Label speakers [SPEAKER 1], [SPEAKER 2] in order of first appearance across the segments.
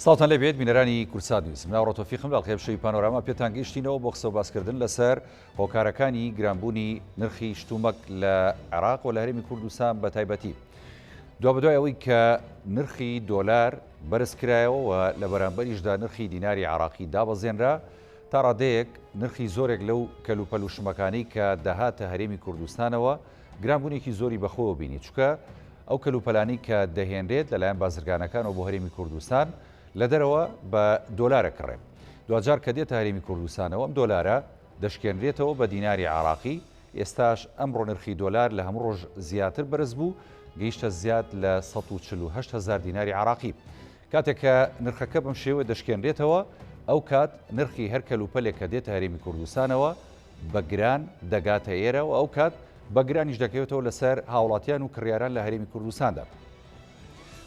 [SPEAKER 1] سڵاوتان لێ بێت بینەرانی کوردسات نیوز. من ئاوڕۆ تۆفیقم لە ئەڵقەی شەوی پانۆراما پێتان گەیشتینەوە بۆ قسە و باسکردن لەسەر هۆکارەکانی گرانبوونی نرخی شتومەک لە عێراق و لە هەرێمی کوردستان بە تایبەتی. دوابەدوای ئەوەی کە نرخی دۆلار بەرز کرایەوە و لە بەرامبەریشدا نرخی دیناری عێراقی دابەزێنرا، تا ڕادەیەک نرخی زۆرێک لەو کەلوپەل و شمەکانەی کە دەهاتە هەرێمی کوردستانەوە گرانبوونێکی زۆری بەخۆوە بینی، چونکە ئەو کەلوپەلانەی کە دەهێنرێت لەلایەن بازرگانەکانەوە بۆ هەرێمی کوردستان لە دەرەوە بە دۆلار ئەکڕێ، دواجار کە دێتە هەرێمی کوردستانەوە ئەم دۆلارە دەشکێنرێتەوە بە دیناری عێراقی، ئێستاش ئەمڕۆ نرخی دۆلار لە هەموو ڕۆژ زیاتر بەرز بوو گەیشتە زیاد لە 148 هەزار دیناری عێراقی. کاتێک کە نرخەکە بەم شێوەیە دەشکێنرێتەوە ئەو کات نرخی هەر کەلوپەلێک کە دێتە هەرێمی کوردستانەوە بە گران دەگاتە ئێرە و ئەو کات بە گرانیش دەکەوێتەوە لەسەر هاوڵاتیان و کڕیاران لە هەرێمی کوردستاندا.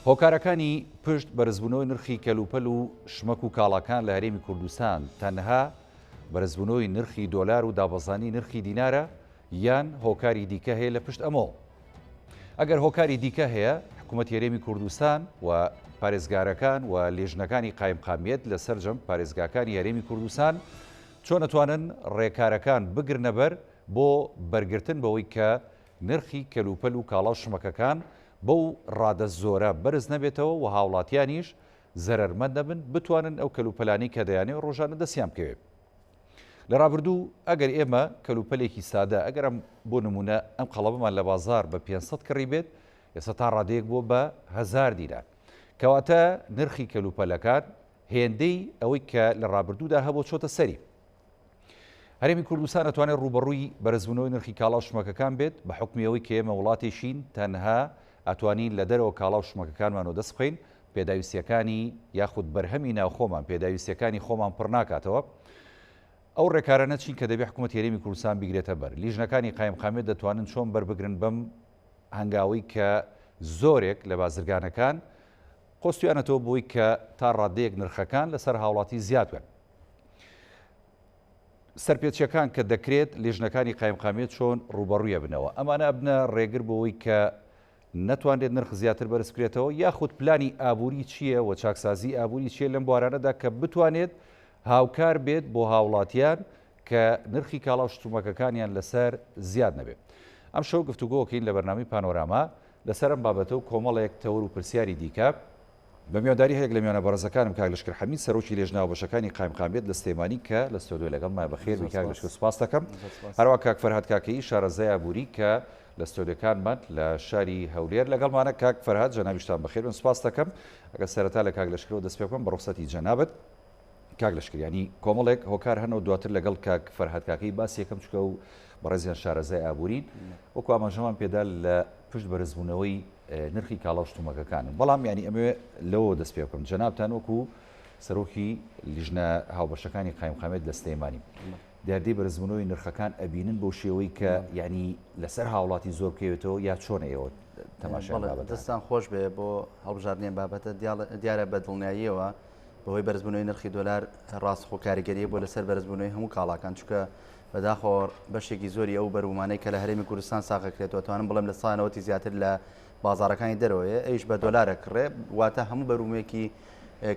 [SPEAKER 1] هۆکارەکانی پشت بەرزبوونەوەی نرخی کەلوپەل و شمەک و کاڵاکان لە هەرێمی کوردستان تەنها بەرزبوونەوەی نرخی دۆلار و دابەزانی نرخی دینارە یان هۆکاری دیکە هەیە لە پشت ئەمەوە؟ ئەگەر هۆکاری دیکە هەیە حکوومەتی هەرێمی کوردستان و پارێزگارەکان و لێژنەکانی قایمقامیەت لە سەرجەم پارێزگاکانی هەرێمی کوردستان چۆن ئەتوانن ڕێکارەکان بگرنە بەر بۆ بەرگرتن بەوەی کە نرخی کەلوپەل و کاڵا و شمەکەکان بەو ڕادە زۆرە بەرز نەبێتەوە و هاوڵاتیانیش زەرەرمەند نەبن بتوانن ئەو کەلوپەلانەی کە دەیانەوێت ڕۆژانە دەستیان بکەوێت. لە ڕابردوو ئەگەر ئێمە کەلوپەلێکی سادە ئەگەر ئەم بۆ نمونە ئەم قەڵەمەمان لە بازار بە 500 کڕی بێت ئێستا تا ڕادەیەک بووە بە هەزار دینار کەواتە نرخی کەلوپەلەکان هێندەی ئەوەی کە لە ڕابردوودا هەبوو چۆتە سەری. هەرێمی کوردستان ئەتوانێت ڕووبەڕووی بەرزبوونەوەی نرخی کاڵا و شمەکەکان بێت بە حوکمی ئەوەی کە ئێمە وڵاتێکین تەنها ئەتوانین لە دەرەوە کاڵا و شمەکەکانمان وەدەست بخەین پێداویستیەکانی یاخود بەرهەمی ناوخۆمان پێداویستیەکانی خۆمان پڕ ناکاتەوە. ئەو ڕێکارانە چین کە دەبێت حکوومەتی هەرێمی کوردستان بیگرێتە بەر؟ لیژنەکانی قایمقامیەت دەتوانن چۆن بەربگرن بەم هەنگاوەی کە زۆرێک لە بازرگانەکان قۆستویانەتەوە بۆی کە تا ڕادەیەک نرخەکان لەسەر هاوڵاتی زیاد بکەن. سەرپێچیەکان کە دەکرێت لیژنەکانی قایمقامیەت چۆن ڕووبەڕووی ئەبنەوە؟ ئەمانە ئەبنە ڕێگر بۆوەی کە نەتوانرێت نرخ زیاتر بەرز بکرێتەوە یاخود پلانی ئابووری چییە و چاکسازی ئابووری چییە لەم بوارانەدا کە بتوانێت هاوکار بێت بۆ هاوڵاتیان کە نرخی کاڵا و شتومەکەکانیان لەسەر زیاد نەبێت. ئەمشەو گفتوگۆکەین لە بەرنامەی پانۆراما لەسەر ئەم بابەتە و کۆمەڵێک تەوەر و پرسیاری دیکە، بە میوانداری هەریەک لە میوانە بەڕێزەکانم کاک لەشکر حەمید سەرۆکی لێژنە هاوبەشەکانی قایمقامیەت لە سلێمانی کە لە ستۆدیۆ لەگەڵمایە بەخێر بی کاک لەشکر سوپاست دەکەم هەروەها کاک فەرهاد کاکەیی شارەزای ئابووری کە لە ستۆدیۆکانمان لە شاری هەولێر لەگەڵمانە کاک فەرهاد جەنابیشتان بەخێر بن سوپاست دەکەم ئەگەر سەرەتا لە کاک لەشکرەوە دەست پێ بکەم بە ڕوخسەتی جەنابت کاک لەشکر یانی کۆمەڵێک هۆکار هەن و دواتر لەگەڵ کاک فەرهاد کاکەیی باسی یەکەم چونکە ئەو بەڕێزیان شارەزای ئابوورین وەکو ئاماژەمان پێدا لە پشت بەرزبوونەوەی نرخی کاڵا و شتومەکەکانن بەڵام یانی ئەمەوێ لەوەوە دەست پێ بکەم جەنابتان وەکو سەرۆکی لیژنە هاوبەشەکانی قایمقامیەت لە سلێمانی دیاردەی بەرزبوونەوەی نرخەکان ئەبینن بەو شێوەی کە یانی لەسەر هاوڵاتی زۆر بکەوێتەوە یا چۆن ئێوە تەماشای ئەم بابەتە
[SPEAKER 2] دەستان خۆش بێ بۆ هەڵبژاردنی ئەم بابەتە دیارە بە دڵنیاییەوە بەهۆی بەرزبوونەوەی نرخی دۆلار ڕاستخۆ کاریگەریە بۆ لەسەر بەرزبوونەوەی هەموو کاڵاکان چونکە بەداخەوە بەشێکی زۆری ئەو بەروبوومانەی کە لە هەرێمی کوردستان ساغەکرێتەوە توانم بڵێم لە سا نەوەتی زیاتر لە بازاڕەکانی دەرەوەیە ئەویش بە دۆلارە کڕێ واتە هەموو بەروبوومێکی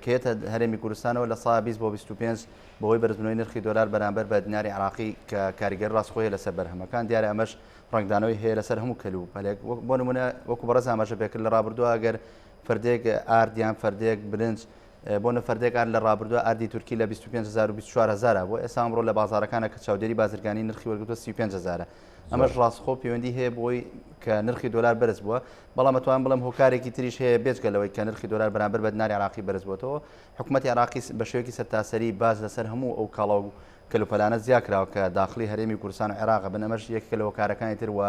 [SPEAKER 2] کە یەتە هەرێمی کوردستانەوە لە سا 20 بۆ 25 بەهۆی بەرزبوونەوەی نرخی دۆلار بەرامبەر بە دیناری عراقی کە کاریگەر ڕاستخۆیە لەسەر بەرهەمەکان دیارە ئەمەش ڕەنگدانەوەی هەیە لەسەر هەموو کەلوپەلێک بۆ نمونە وەکو بەڕێز ئاماژە پێکرد لە ڕابردووە ئەگەر فەردێک ئارد یان فەردێک برنج بۆ نە فەردێک ئارد لە ڕابردووە ئاردی تورکی لە 25 هزار و 24 هزارە بۆ ئێستا ئەمڕۆ لە بازاڕەکانە کە چاودێری بازرگانی نرخی وەرگرتووە 35 هزارە ئەمەش ڕاستخۆ پەیوەندی هەیە بۆی کە نرخی دۆلار بەرز بووە بەڵام ئەتوانم بڵێم هۆکارێکی تریش هەیە بێجگە لەوەی کە نرخی دۆلار بەرامبەر بە دیناری عراقی بەرز بووەتەوە حکوومەتی عراقی بە شێوەیەکی سەرتاسەری باج لەسەر هەموو ئەو کاڵا و کەلوپەلانە زیا کراوە کە داخلی هەرێمی کوردستان و عێراق بن ئەمەش یەکێکە لە هۆکارەکانی تر و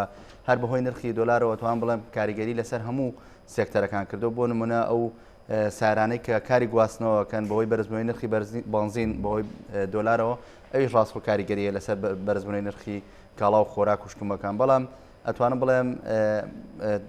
[SPEAKER 2] هەر بەهۆی نرخی دۆلارەوە توان بڵێم کاریگەری لەسەر هەموو سێکتەرەکان کردو بۆ نمونە ئەو سارانەی کە کاری گواستنەوەکەن بەهۆی بەرزبوونەوەی نرخی بەنزین بەهۆی دۆلارەوە ئەویش ڕاستخۆ کاریگەریە لەسەر بەرزبوونەوەی نرخی کاڵا و خۆراک و شتومەکان بەڵام ئەتوانم بڵێم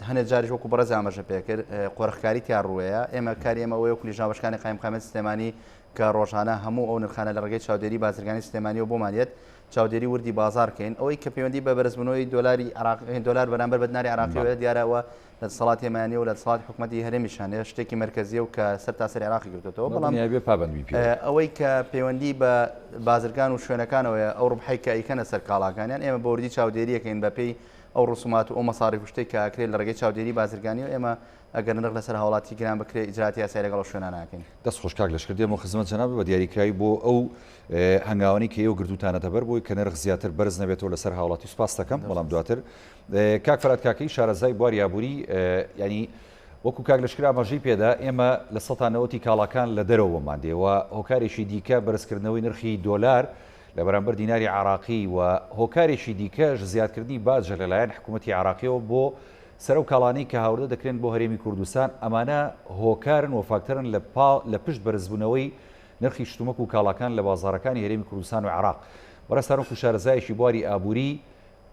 [SPEAKER 2] هەنێ جاریش وەکو بەڕێز ئاماژە پێکرد قۆرخکاری تیا ڕووەیە ئێمە کاری ئێمە ئەوەیە وەکو لیژنە بەشکانی قایمقامیەت سلێمانی. کە ڕۆژانە هەموو ئەو نرخانە لە ڕێگەی چاودێری بازرگانی سلێمانیەوە بۆمان یەت چاودێری وردی بازاڕ کەین. ئەوەی کە پەیوەندی بە بەرزبوونەوەی دۆلاری عێراق دۆلار بەرامبەر بە دیناری عێراقیەوە بەڵێ. دیارە ئەوە لە دەسەڵاتی ئێمە نییە و لە دەسەڵاتی حکومەتی هەرێمیشان هەیە شتێکی مەرکەزیە و کە سەرتاسەری عێراقی گرتووەتەوە بەڵام
[SPEAKER 1] دڵنیای بێ پابەند بین پێوەی.
[SPEAKER 2] ئەوەی کە پەیوەندی بە بازرگان و شوێنەکانەوەیە ئەو ڕبحەی کە ئەیکەنە سەر کاڵاکانیان ئێمە بە وردی چاودێری ئەکەین بە پێی ئەو ڕسومات و ئەو مەساریف و شتەی کە ئەکرێت لە ڕێگەی چاودێری بازرگانیەوە ئێمە ئەگەر نرخ لەسەر هاوڵاتی گران بکرێت ئیجرائاتی یاسایی لەگەڵ ئەو شوێنانە ئەکەین.
[SPEAKER 1] دەست خۆش کاک لەشکر دێمەوە خزمەت جەنابت بە دیاریکراوی بۆ ئەو هەنگاوانەی کە ئێوە گرتووتانەتە بەر بۆی کە نرخ زیاتر بەرز نەبێتەوە لەسەر هاوڵاتی سوپاست دەکەم بەڵام دواتر کاک فەرهاد کاکەیی شارەزای بواری ئابووری یانی وەکو کاک لەشکر ئاماژەی پێدا ئێمە لە سەتا نەوەتی کاڵاکان لە دەرەوەمان دێ و هۆکارێکی دیکە بەرزکردنەوەی نرخی دۆلار لە بەرامبەر دیناری عراقی و هۆکارێکی دیکەش زیادکردنی باجە لەلایەن حکوومەتی عراقیەوە بۆ سەر ئەو کاڵانەی کە هاوردە دەکرێن بۆ هەرێمی کوردستان ئەمانە هۆکارن و فاکتەرن لە پا لە پشت بەرزبوونەوەی نرخی شتومەک و کاڵاکان لە بازاڕەکانی هەرێمی کوردستان و عێراق. بەڕێزتان وەکو شارەزایەکی بواری ئابووری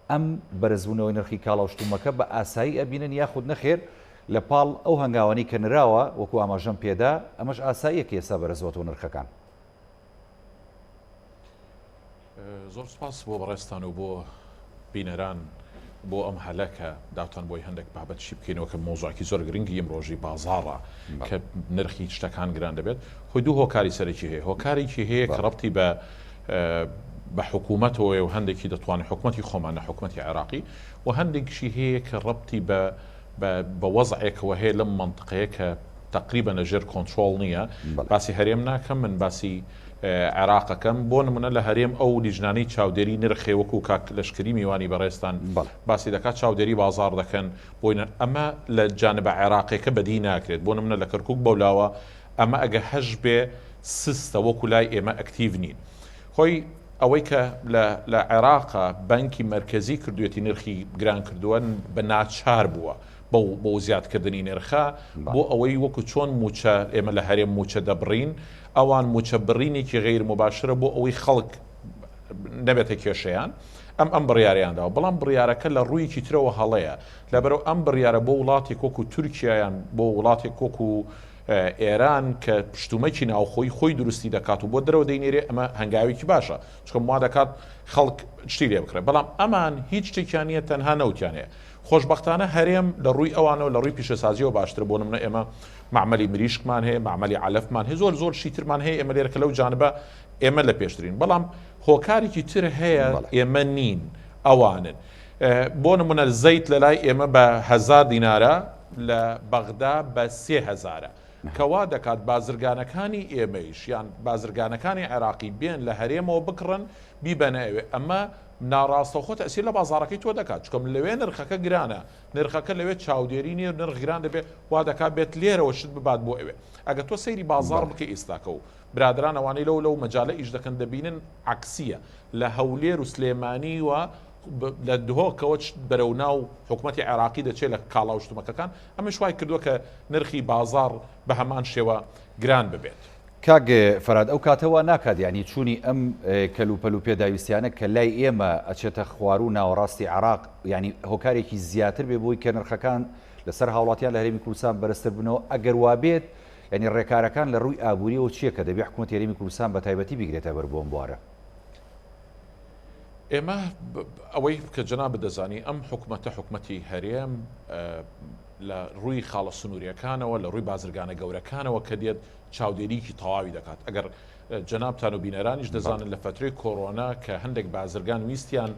[SPEAKER 1] ئەم بەرزبوونەوەی نرخی کاڵا و شتومەکە بە ئاسایی ئەبینن یاخود نەخێر لە پاڵ ئەو هەنگاوانەی کە نراوە وەکو ئاماژەم پێدا ئەمەش ئاساییە کە ئێستا بەرزبووەتەوە نرخەکان؟
[SPEAKER 3] زۆر سپاس بۆ بەڕێزتان و بۆ بینەران بۆ ئەم هەلە کە داوتان بۆی هەندێک بابەت شی بکەینەوە کە مۆزاکی زۆر گرنگی ئیمڕۆژی بازاڕە کە نرخی شتەکان گران دەبێت خۆی دوو هۆکاری سەرەکی هەیە هۆکارێکی هەیە کە ڕەبتی بە بە حکوومەتەوەی و هەندێکی دەتوانێت حکوومەتی خۆمان لە حکوومەتی عێراقی و هەندێکشی هەیە کە ڕەبتی بە بە وەزعێکەوە هەیە لەم منطقەیە کە تقریبا لە ژێر کۆنترۆڵ نییە باسی هەرێم ناکەم من باسی عێراقەکەم، بۆ نمونە لە هەرێم ئەو لیژنانەی چاودێری نرخێ وەکو کاک لەشکری میوانی بەڕێزتان باسی دەکات چاودێری بازاڕ دەکەن بۆی ئەمە لە جانبە عێراقێکە بەدی ناکرێت بۆ نمونە لە کەرکوک بەولاوە ئەمە ئەگە هەش بێ سستە وەکو لای ئێمە ئەکتیڤ نین خۆی ئەوەی کە لە عێراقا بەنکی مەرکەزی کردوێتی نرخی گران کردووە بە ناچار بووە بەو بۆ زیادکردنی نرخە بۆ ئەوەی وەکو چۆن موچە ئێمە لە هەرێم موچە دەبڕین ئەوان موچە بڕینێکی غەیر موباشرە بۆ ئەوەی خەڵک نەبێتە کێشەیان ئەم ئەم بڕیاریان داوە بەڵام بڕیارەکە لە ڕوویەکی ترەوە هەڵەیە لەبەرەوە ئەم بڕیارە بۆ وڵاتێک وەکو تورکیایان بۆ وڵاتێک وەکو ئێران کە پشتومەکی ناوخۆی خۆی دروستی دەکات و بۆ دەرەوە دەینێرێ ئەمە هەنگاوێکی باشە چونکە وا دەکات خەڵک شتی لێ بکڕێ بەڵام ئەمان هیچ شتێکیان نییە تەنها نەوتیان هەیە خۆشبەختانە هەرێم لە ڕووی ئەوانەوە لە ڕووی پیشەسازیەوە باشترە بۆ نمونە ئێمە مەعمەلی مریشکمان هەیە مەعمەلی عەلەفمان هەیە زۆر زۆر شتی ترمان هەیە ئێمە لێرە کە لەو جانبە ئێمە لە پێشترین بەڵام هۆکارێکی تر هەیە ئێمە نین ئەوانن بۆ نمونە زەیت لە لای ئێمە بە هەزار دینارە لە بەغدا بە سێ هەزارە کەوا دەکات بازرگانەکانی ئێمەیش یان بازرگانەکانی عێراقی بێن لە هەرێمەوە بکڕن بیبەنە ئەوێ ئەمە ناڕاستەوخۆ تەئسیر لە بازاڕەکەی تۆ دەکات چونکە لەوێ نرخەکە گرانە نرخەکە لەوێ چاودێری نیە نرخ گران دەبێت وا دەکات بێت لێرەوە شت ببات بۆ ئەوێ ئەگەر تۆ سەیری بازاڕ بکەی ئێستاکە و برادران ئەوانەی لەو لەو مەجالە ئیش دەکەن دەبینن عەکسیە لە هەولێر و سلێمانی و لە دهۆکەوە بەرەو ناو حکوومەتی عێراقی دەچێت لە کاڵا و شتومەکەکان ئەمەش وای کردووە کە نرخی بازاڕ بە هەمان شێوە گران ببێت.
[SPEAKER 1] کاک فەرهاد ئەو کاتە وا ناکات یانی چوونی ئەم کەل و پەل و پێداویستیانە کە لای ئێمە ئەچێتە خواروو ناوەڕاستی عێراق یانی هۆکارێکی زیاتر بێ بۆی کە نرخەکان لەسەر هاوڵاتیان لە هەرێمی کوردستان بەرزتر بنەوە ئەگەر وابێت یانی ڕێکارەکان لە ڕووی ئابووریەوە چییە کە دەبێ حکوومەتی هەرێمی کوردستان بە تایبەتی بیگرێتە بەر بۆ ئەم بوارە؟
[SPEAKER 3] ئێمە ئەوەی کە جەنابت دەزانی ئەم حکومەتە حکومەتی هەرێم لە ڕووی خاڵە سنووریەکانەوە لە ڕووی بازرگانە گەورەکانەوە کە دێت چاودێریی تەواوی دەکات ئەگەر جەنابتان و بینەرانیش دەزانن لە فەترەی کۆرۆنا کە هەندێک بازرگان ویستیان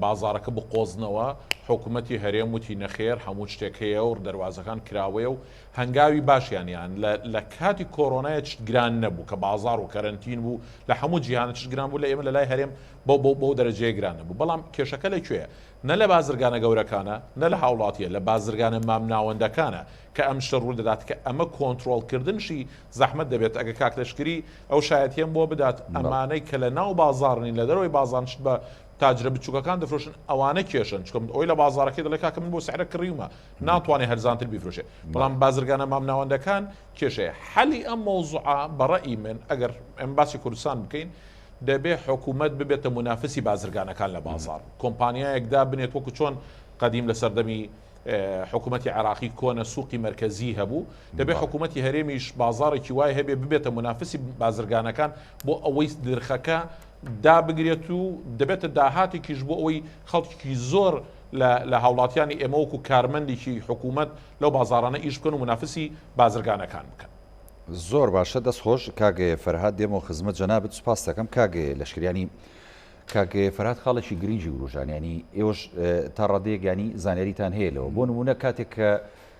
[SPEAKER 3] بازارەکە بقۆزنەوە حکوومەتی هەرێم وتی نەخێر هەموو شتێک هەیە و دەواازەکان کراوەیە و هەنگاوی باشیان یان لە کاتی کۆرۆنایە چت گران نەبوو کە بازار و کەرەنتین بوو لە هەموو جیهانە چت گران بوو لە ئێمە لە لای هەرێم بۆ بۆ بۆ دەرەجەیە گران نەبوو بەڵام کێشەکە لە کوێیە نە لە بازرگانە گەورەکانە نە لە هاوڵاتیە لە بازرگانە مامناوەندەکانە کە ئەم شتە ڕوو دەدات کە ئەمە کۆنترۆڵ کردنشی زەحمەت دەبێت ئەگە کاک لەشکری ئەو شایەتیەم بۆ بدات ئەمانەی کە لە ناو بازاڕ نین لە دەرەوەی بازاڕن شت بە تاجرە بچووکەکان دەفرۆشن ئەوانە کێشەن چونکە ئەوی لە بازاڕەکەی دەڵێ کاکە من بۆ سعرە کڕیومە ناتوانێت هەرزانتر بیفرۆشێ بەڵام بازرگانە مامناوەندەکان کێشەیە حەلی ئەم مەوزوعە بە ڕەئی من ئەگەر ئەم باسی کوردستان بکەین دەبێ حکوومەت ببێتە مونافسی بازرگانەکان لە بازاڕ کۆمپانیایەک دابنێت وەکو چۆن قەدیم لە سەردەمی. حکوومەتی عێراقی کۆنە سوقی مەرکەزی هەبوو دەبێت حکوومەتی هەرێمیش بازاڕێکی وای هەبێ ببێتە مونافسی بازرگانەکان بۆ ئەوەی نرخەکە دابگرێت و دەبێتە داهاتێکیش بۆ ئەوەی خەڵکێکی زۆر لە هاوڵاتیانی ئێمە وەکو کارمەندێکی حکوومەت لەو بازاڕانە ئیش بکەن و مونافسی بازرگانەکان بکەن.
[SPEAKER 1] زۆر باشە دەست خۆش کاک فەرهاد دێمەوە خزمەت جەنابت سوپاست دەکەم کاک لەشکریانی کاک فەرهاد خاڵێکی گرنگی وروژان ینی ئێوەش تا ڕادەیەک ینی زانیاریتان هەیە لەوە بۆ نمونە کاتێک کە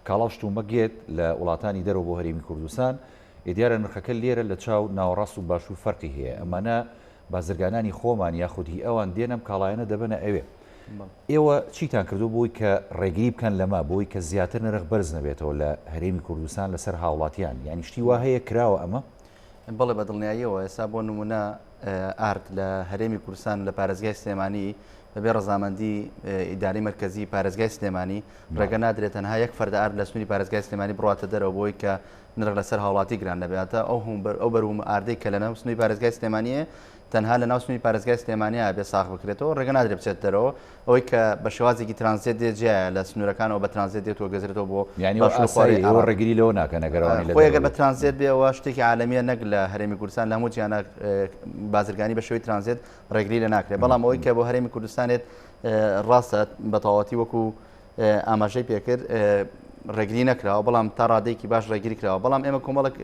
[SPEAKER 1] کاڵا و شتومەک یەت لە وڵاتانی دەرەوە بۆ هەرێمی کوردستان ئێ دیارە نرخەکە لێرە لە چاو ناوەڕاست و باشوور فەرقی هەیە ئەمانە بازرگانانی خۆمان یاخود هی ئەوان دێن ئەم کاڵایانە دەبەنە ئەوێ ئێوە چیتان کردو بۆی کە ڕێگری بکەن لەمە بۆی کە زیاتر نرخ بەرز نەبێتەوە لە هەرێمی کوردستان لەسەر هاوڵاتیان یانی شتی وا هەیە کراوە ئەمە؟
[SPEAKER 2] بەڵێ بە دڵنیاییەوە ئێستا بۆ نمونە ئارد لە هەرێمی کوردستان لە پارێزگای سلێمانی بەبێ ڕەزامەندی ئیدارەی مەرکەزی پارێزگای سلێمانی ڕێگە نادرێت تەنها یەک فەردە ئارد لە سنووری پارێزگای سلێمانی بڕاتە دەرەوە بۆی کە نرخ لەسەر هاوڵاتی گران نەبێتە ئەو هەموو ئەو بەروبوومە ئاردەی کە لەناو سنووری پارێزگای سلێمانییە تەنها لە ناو سنووری پارێزگای سلێمانیا ئەبێ ساغ بکرێتەوە ڕێگە نادرێت بچێت دەرەوە ئەوەی کە بە شێوازێکی ترانزێت دێت جیایە لە سنوورەکانەوە بە ترانزێت دێت و گەزرێتەوە بۆ
[SPEAKER 1] یانی ئەوە
[SPEAKER 2] باشوور خوارەی
[SPEAKER 1] ئاساییە ئێوە
[SPEAKER 2] عێراق.
[SPEAKER 1] ڕێگری لەوە ناکەن ئەگەر ئەوانەی لە
[SPEAKER 2] خۆی ئەگەر
[SPEAKER 1] دەرەوە
[SPEAKER 2] بە ترانزێت بێ ئەوە شتێکی عالەمییە نەک لە هەرێمی کوردستان لە هەموو جیهانا بازرگانی بە شێوەی ترانزێت ڕێگری لێ ناکرێت بەڵام ئەوەی کە بۆ هەرێمی کوردستان دێت ڕاستە بە تەواوەتی وەکو ئاماژەی پێکرد ڕێگری نەکراوە بەڵام تا ڕادەیەکی باش ڕێگری کراوە بەڵام ئێمە کۆمەڵک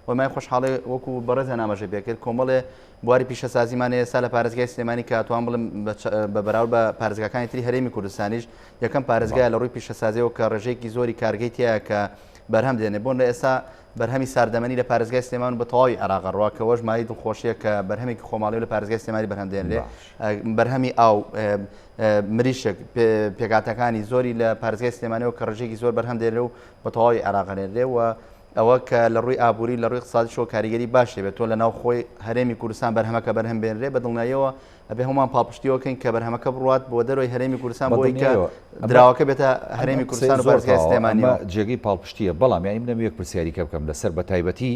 [SPEAKER 2] وەمای خۆشحاڵێ وەکو بەڕێزیان ئاماژەی پێکرد کۆمەڵێ بواری پیشەسازیمان هەیە ئێستا لە پارێزگای سلێمانی کە توان بڵێم بە بەراورد بە پارێزگاکانی تری هەرێمی کوردستانیش یەکەم پارێزگایە لە ڕووی پیشەسازیەوە کە ڕێژەیەکی زۆری کارگەی تایە کە بەرهەم دێنێ بۆن لە ئێستا بەرهەمی ساردەمەنی لە پارێزگای سلێمان بە تەواوی عێراق ڕوا کە وەش مایەی دڵخۆشیە کە بەرهەمێکی خۆماڵی لە پارێزگای سلێمانی بەرهەم دێنرێ بەرهەمی ئاو مریشک پێکاتەکانی زۆری لە پارێزگای سلێمانیەوە کە ڕێژەیەکی زۆر بەرهەم دێنرێ و بە تەواوی عێراق ئەنێررێ و ئەوە کە لە ڕووی ئابووری لە ڕووی اقتصادیشەوە کاریگەری باش دەبێت تۆ لە ناو خۆی هەرێمی کوردستان بەرهەمەکە بەرهەم بێنرێ بە دڵنیاییەوە ئەبێ هەموومان پاڵپشتیەوە کەین کە بەرهەمەکە بڕوات بۆ دەرەوەی هەرێمی کوردستان بۆی کە دراوەکە بێتە هەرێمی کوردستان و پارێزگای سلێمانیەوە.
[SPEAKER 1] جێگەی پاڵپشتیە بەڵام یانی من ئەمەوێ یەک پرسیاری کە بکەم لەسەر بە تایبەتی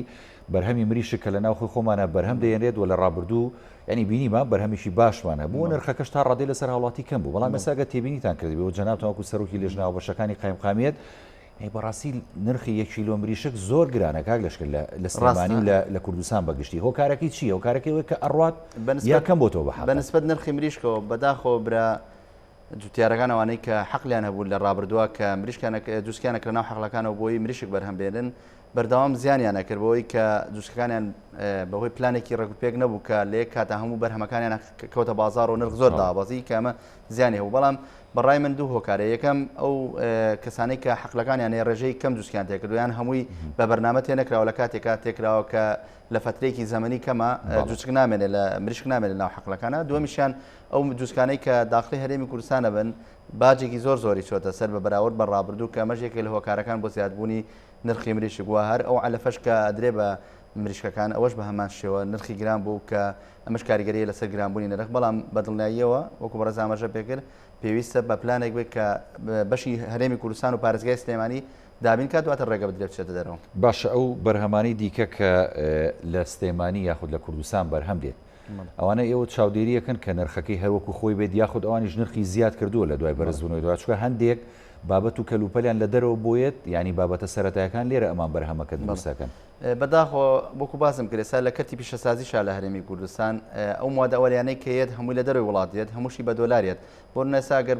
[SPEAKER 1] بەرهەمی مریشک کە لە ناو خۆی خۆمانە بەرهەم دەیەنرێت و لە ڕابردوو یانی بینیمان بەرهەمێکی باشمان هەبوو و نرخەکەش تا ڕادەی لەسەر هاوڵاتی کەم بوو بەڵام ئێستا گەر تێبینیتان کردبێ و جەنابتان وەکو سەرۆکی لێژنە هاوبەشەکانی قایمقامیەت ئەی بەڕاستی نرخی یەک کیلۆ مریشک زۆر گرانە کاک لەشکر لە لە سلێمانی و لە لە کوردستان بە گشتی هۆکارەکەی چییە هۆکارەکەی ئەوەیە کە ئەڕوات یا کەم بۆتەوە بە حەقە؟
[SPEAKER 2] بەنسبەت نرخی مریشکەوە بەداخەوە برا جوتیارەکان ئەوانەی کە حەقلیان هەبوو لە ڕابردووە کە مریشکیان جوسکیان ئەکرە ناو حەقلەکانەوە بۆی مریشک بەرهەم بێنن بەردەوام زیانیان ئەکرد بەوەی کە جوسکەکانیان بەهۆی پلانێکی ڕێکوپێک نەبوو کە لە یەک کاتا هەموو بەرهەمەکانیان کەوتە بازاڕ و نرخ زۆر دابەزی کە ئەمە زیانی هەبوو بەڵام بەڕای من دوو هۆکارە یەکەم ئەو کەسانەی کە حەقلەکانیان هەیە ڕێژەی کەم جوسکیان تێکردو یان هەمووی بە بەرنامە تێنەکراوە لە کاتێکا تێکراوە کە لە فترێکی زەمەنی کەمە جوچک نامێنێ لە مریشک نامێنێ ناو حەقلەکانە دووەمیشیان ئەو جوسکانەی کە داخلی هەرێمی کوردستانە بن باجێکی زۆر زۆری چۆتە سەر بە بەراورد بە ڕابردوو کە ئەمەش یەکێک لە هۆکارەکان بۆ زیادبوونی نرخی مریشک وە هەر ئەو عەلەفەش کە ئەدرێ بە مریشکەکان ئەوەش بە هەمان شێوە نرخی گران بوو کە ئەمەش کاریگەریە لەسەر گرانبوونی نرخ بەڵام بە دڵنیاییەوە وەکو بەڕێز ئاماژە پێکرد پێویستە بە پلانێک بێت کە بەشی هەرێمی کوردستان و پارێزگای سلێمانی دابین کات دواتر ڕێگە بدرێت بچێتە دەرەوە.
[SPEAKER 1] باشە ئەو بەرهەمانەی دیکە کە لە سلێمانی یاخود لە کوردستان بەرهەم دێت ئەوانە ئێوە چاودێری ئەکەن کە نرخەکەی هەر وەکو خۆی بێت یاخود ئەوانیش نرخی زیاد کردووە لە دوای بەرزبوونەوەی دۆلار چونکە هەندێک بابەت و کەلوپەلیان لە دەرەوە بۆیەت یانی بابەتە سەرەتایەکان لێرە ئەمان بەرهەمەکە دروست ئەکەن.
[SPEAKER 2] بەداخەوە وەکو باسم کرد ئێستا لە کەرتی پیشەسازیشا لە هەرێمی کوردستان ئەو موادە ئەوەلیانەی کە یەت هەمووی لە دەرەوەی وڵات دێت هەمووشی بە دۆلار یەت بۆ نمونە ئێستا گەر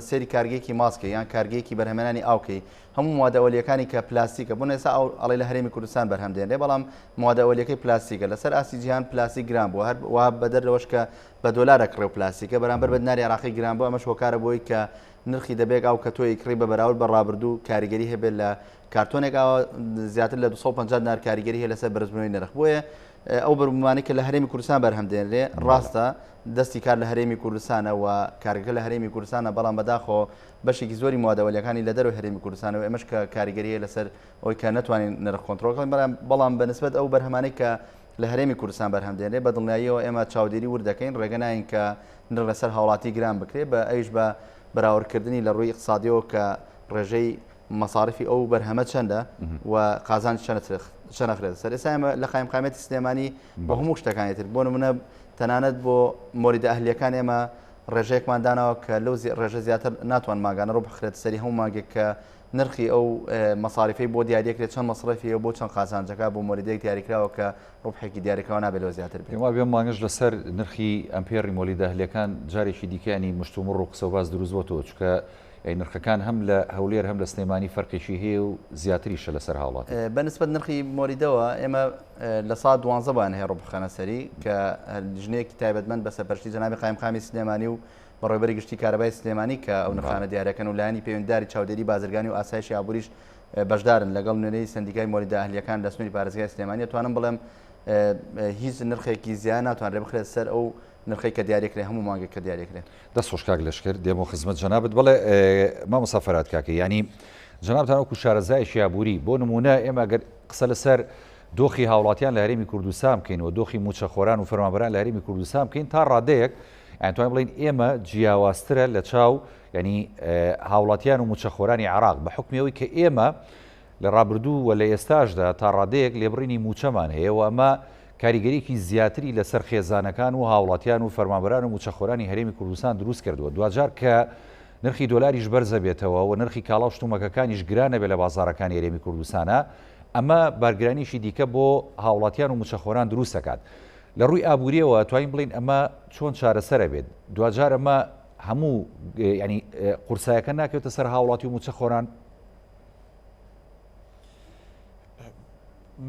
[SPEAKER 2] سەیری کارگەیەکی ماسکەی یان کارگەیەکی بەرهەمێنانی ئاوکەی هەموو موادە ئەوەلیەکانی کە پلاستیکە بۆ ئێستا ئەو ئەڵێ لە هەرێمی کوردستان بەرهەم دێنرێ بەڵام موادە ئەوەلیەکەی پلاستیکە لەسەر ئاستی جیهان پلاستیک گران بووە هەر وا بەدەر لەوەش کە بە دۆلار ئەکڕێ و پلاستیکە بەرامبەر بە دیناری عێراقی گران بووە ئەمەش هۆکارە بۆی کە نرخی دەبێک ئاو کە تۆ ئەیکڕی بە بەراورد بە ڕابردوو کاریگەری هەبێت لە کارتۆنێک ئاوا زیاتر لە 250 دینار کاریگەری هەیە لەسەر بەرزبوونەوەی نرخ بۆیە ئەو بەروبوومانەی کە لە هەرێمی کوردستان بەرهەم دێنرێ ڕاستە دەستی کار لە هەرێمی کوردستانە و کارگەکە لە هەرێمی کوردستانە بەڵام بەداخەوە بەشێکی زۆری موادە ئەولیەکانی لە دەرەوەی هەرێمی کوردستانە و ئێمەش کە کاریگەری هەیە لەسەر ئەوەی کە نەتوانین نرخ کۆنترۆڵ بکەین بەڵام بەڵام بە نسبەت ئەو بەرهەمانەی کە لە هەرێمی کوردستان بەرهەم دێنرێ بە دڵنیاییەوە ئێمە چاودێری ورد دەکەین ڕێگە ناین کە نرخ لەسەر هاوڵاتی گران بکرێ بە ئەویش بە بەراوردکردنی لە ڕووی ئیقتسادیەوە کە ڕێژەی مەسارفی ئەو بەرهەمە چەندە و قازانج چەند چەند ئەخرێتە سەر ئێستا ئێمە لە قایمقامیەتی سلێمانی بۆ هەموو شتەکانی تر بۆ نمونە تەنانەت بۆ مۆلیدە ئەهلیەکان ئێمە. ڕێژەیەکمان داناوە کە لەو ڕێژە زیاتر ناتوان ماگانە ڕوبح بخرێتە سەری هەموو مانگێک کە نرخی ئەو مەساریفەی بۆ دیاریەکرێت چەند مەسرەفی هەیە و بۆ چەند قازانجەکە بۆ مۆلیدەیەک دیاریکراوە کە ڕوبحێکی دیاریکراوە نابێت لەوە زیاتر بێت.
[SPEAKER 1] پێم وابێ ئەم مانگەش لەسەر نرخی ئەمپێڕی مۆلیدە ئەهلیەکان جارێکی دیکە یانی مشتومڕ و قسەوباس دروست بۆتەوە چونکە یانی نرخەکان هەم لە هەولێر هەم لە سلێمانی فەرقێکی هەیە و زیاتریشە لەسەر هاوڵاتی.
[SPEAKER 2] بە نسبەت نرخی مۆلیدەوە ئێمە 12% بۆیان هەیە ڕوبح بخەنە سەری کە لیژنەیەکی تایبەتمەند بە سەرپەرشتی جەنابی قایمقامی سلێمانی و بەڕێوەبەری گشتی کارەبای سلێمانی کە ئەو نرخانە دیارەکەن و لایەنی پەیوەندیداری چاودێری بازرگانی و ئاسایشی ئابووریش بەشدارن لەگەڵ نوێنەری سەندیکای مۆلیدە ئەهلییەکان لە سنووری پارێزگای سلێمانی ئەتوانم بڵێم هیچ نرخێکی زیاد ناتوانرێت بخرێت سەر ئەو نرخەی کە دیارەکرێ هەموو مانگێک کە دیارەکرێ.
[SPEAKER 1] دەست خۆش کاک لەشکر دێمەوە خزمەت جەنابت بەڵێ مامۆستا فەرهاد کاکە یانی جەنابتان وەکو شارەزایەکی ئابووری بۆ نموونە ئێمە گەر قسە لەسەر دۆخی هاوڵاتیان لە هەرێمی کوردستان بکەین و دۆخی مووچەخۆران و فەرمانبەران لە هەرێمی کوردستان بکەین تا ڕادەیەک ئەتوانین بڵێین ئێمە جیاوازترە لە چاو یعنی هاوڵاتیان و مووچەخۆرانی عێراق بە حکمی ئەوەی کە ئێمە لە ڕابردوو و لە ئێستاشدا تا ڕادەیەک لێبڕینی مووچەمان هەیە و ئەمە کاریگەریی زیاتری لەسەر خێزانەکان و هاوڵاتیان و فەرمانبەران و مووچەخۆرانی هەرێمی کوردستان دروست کردووە دواجار کە نرخی دۆلاریش بەرزەبێتەوە و نرخی کاڵا و شتومەکەکانیش گرانەبێت لە بازاڕەکانی هەرێمی کوردستانا ئەمە بارگرانیی دیکە بۆ هاوڵاتیان و مووچەخۆران دروست دەکات. لە ڕووی ئابوورییەوە ئەتوانین بڵێین ئەمە چۆن چارەسەر ئەبێت؟ دواجار ئەمە هەموو یانی قورسایەکە ناکەوێتە سەر هاوڵاتی و مووچەخۆران؟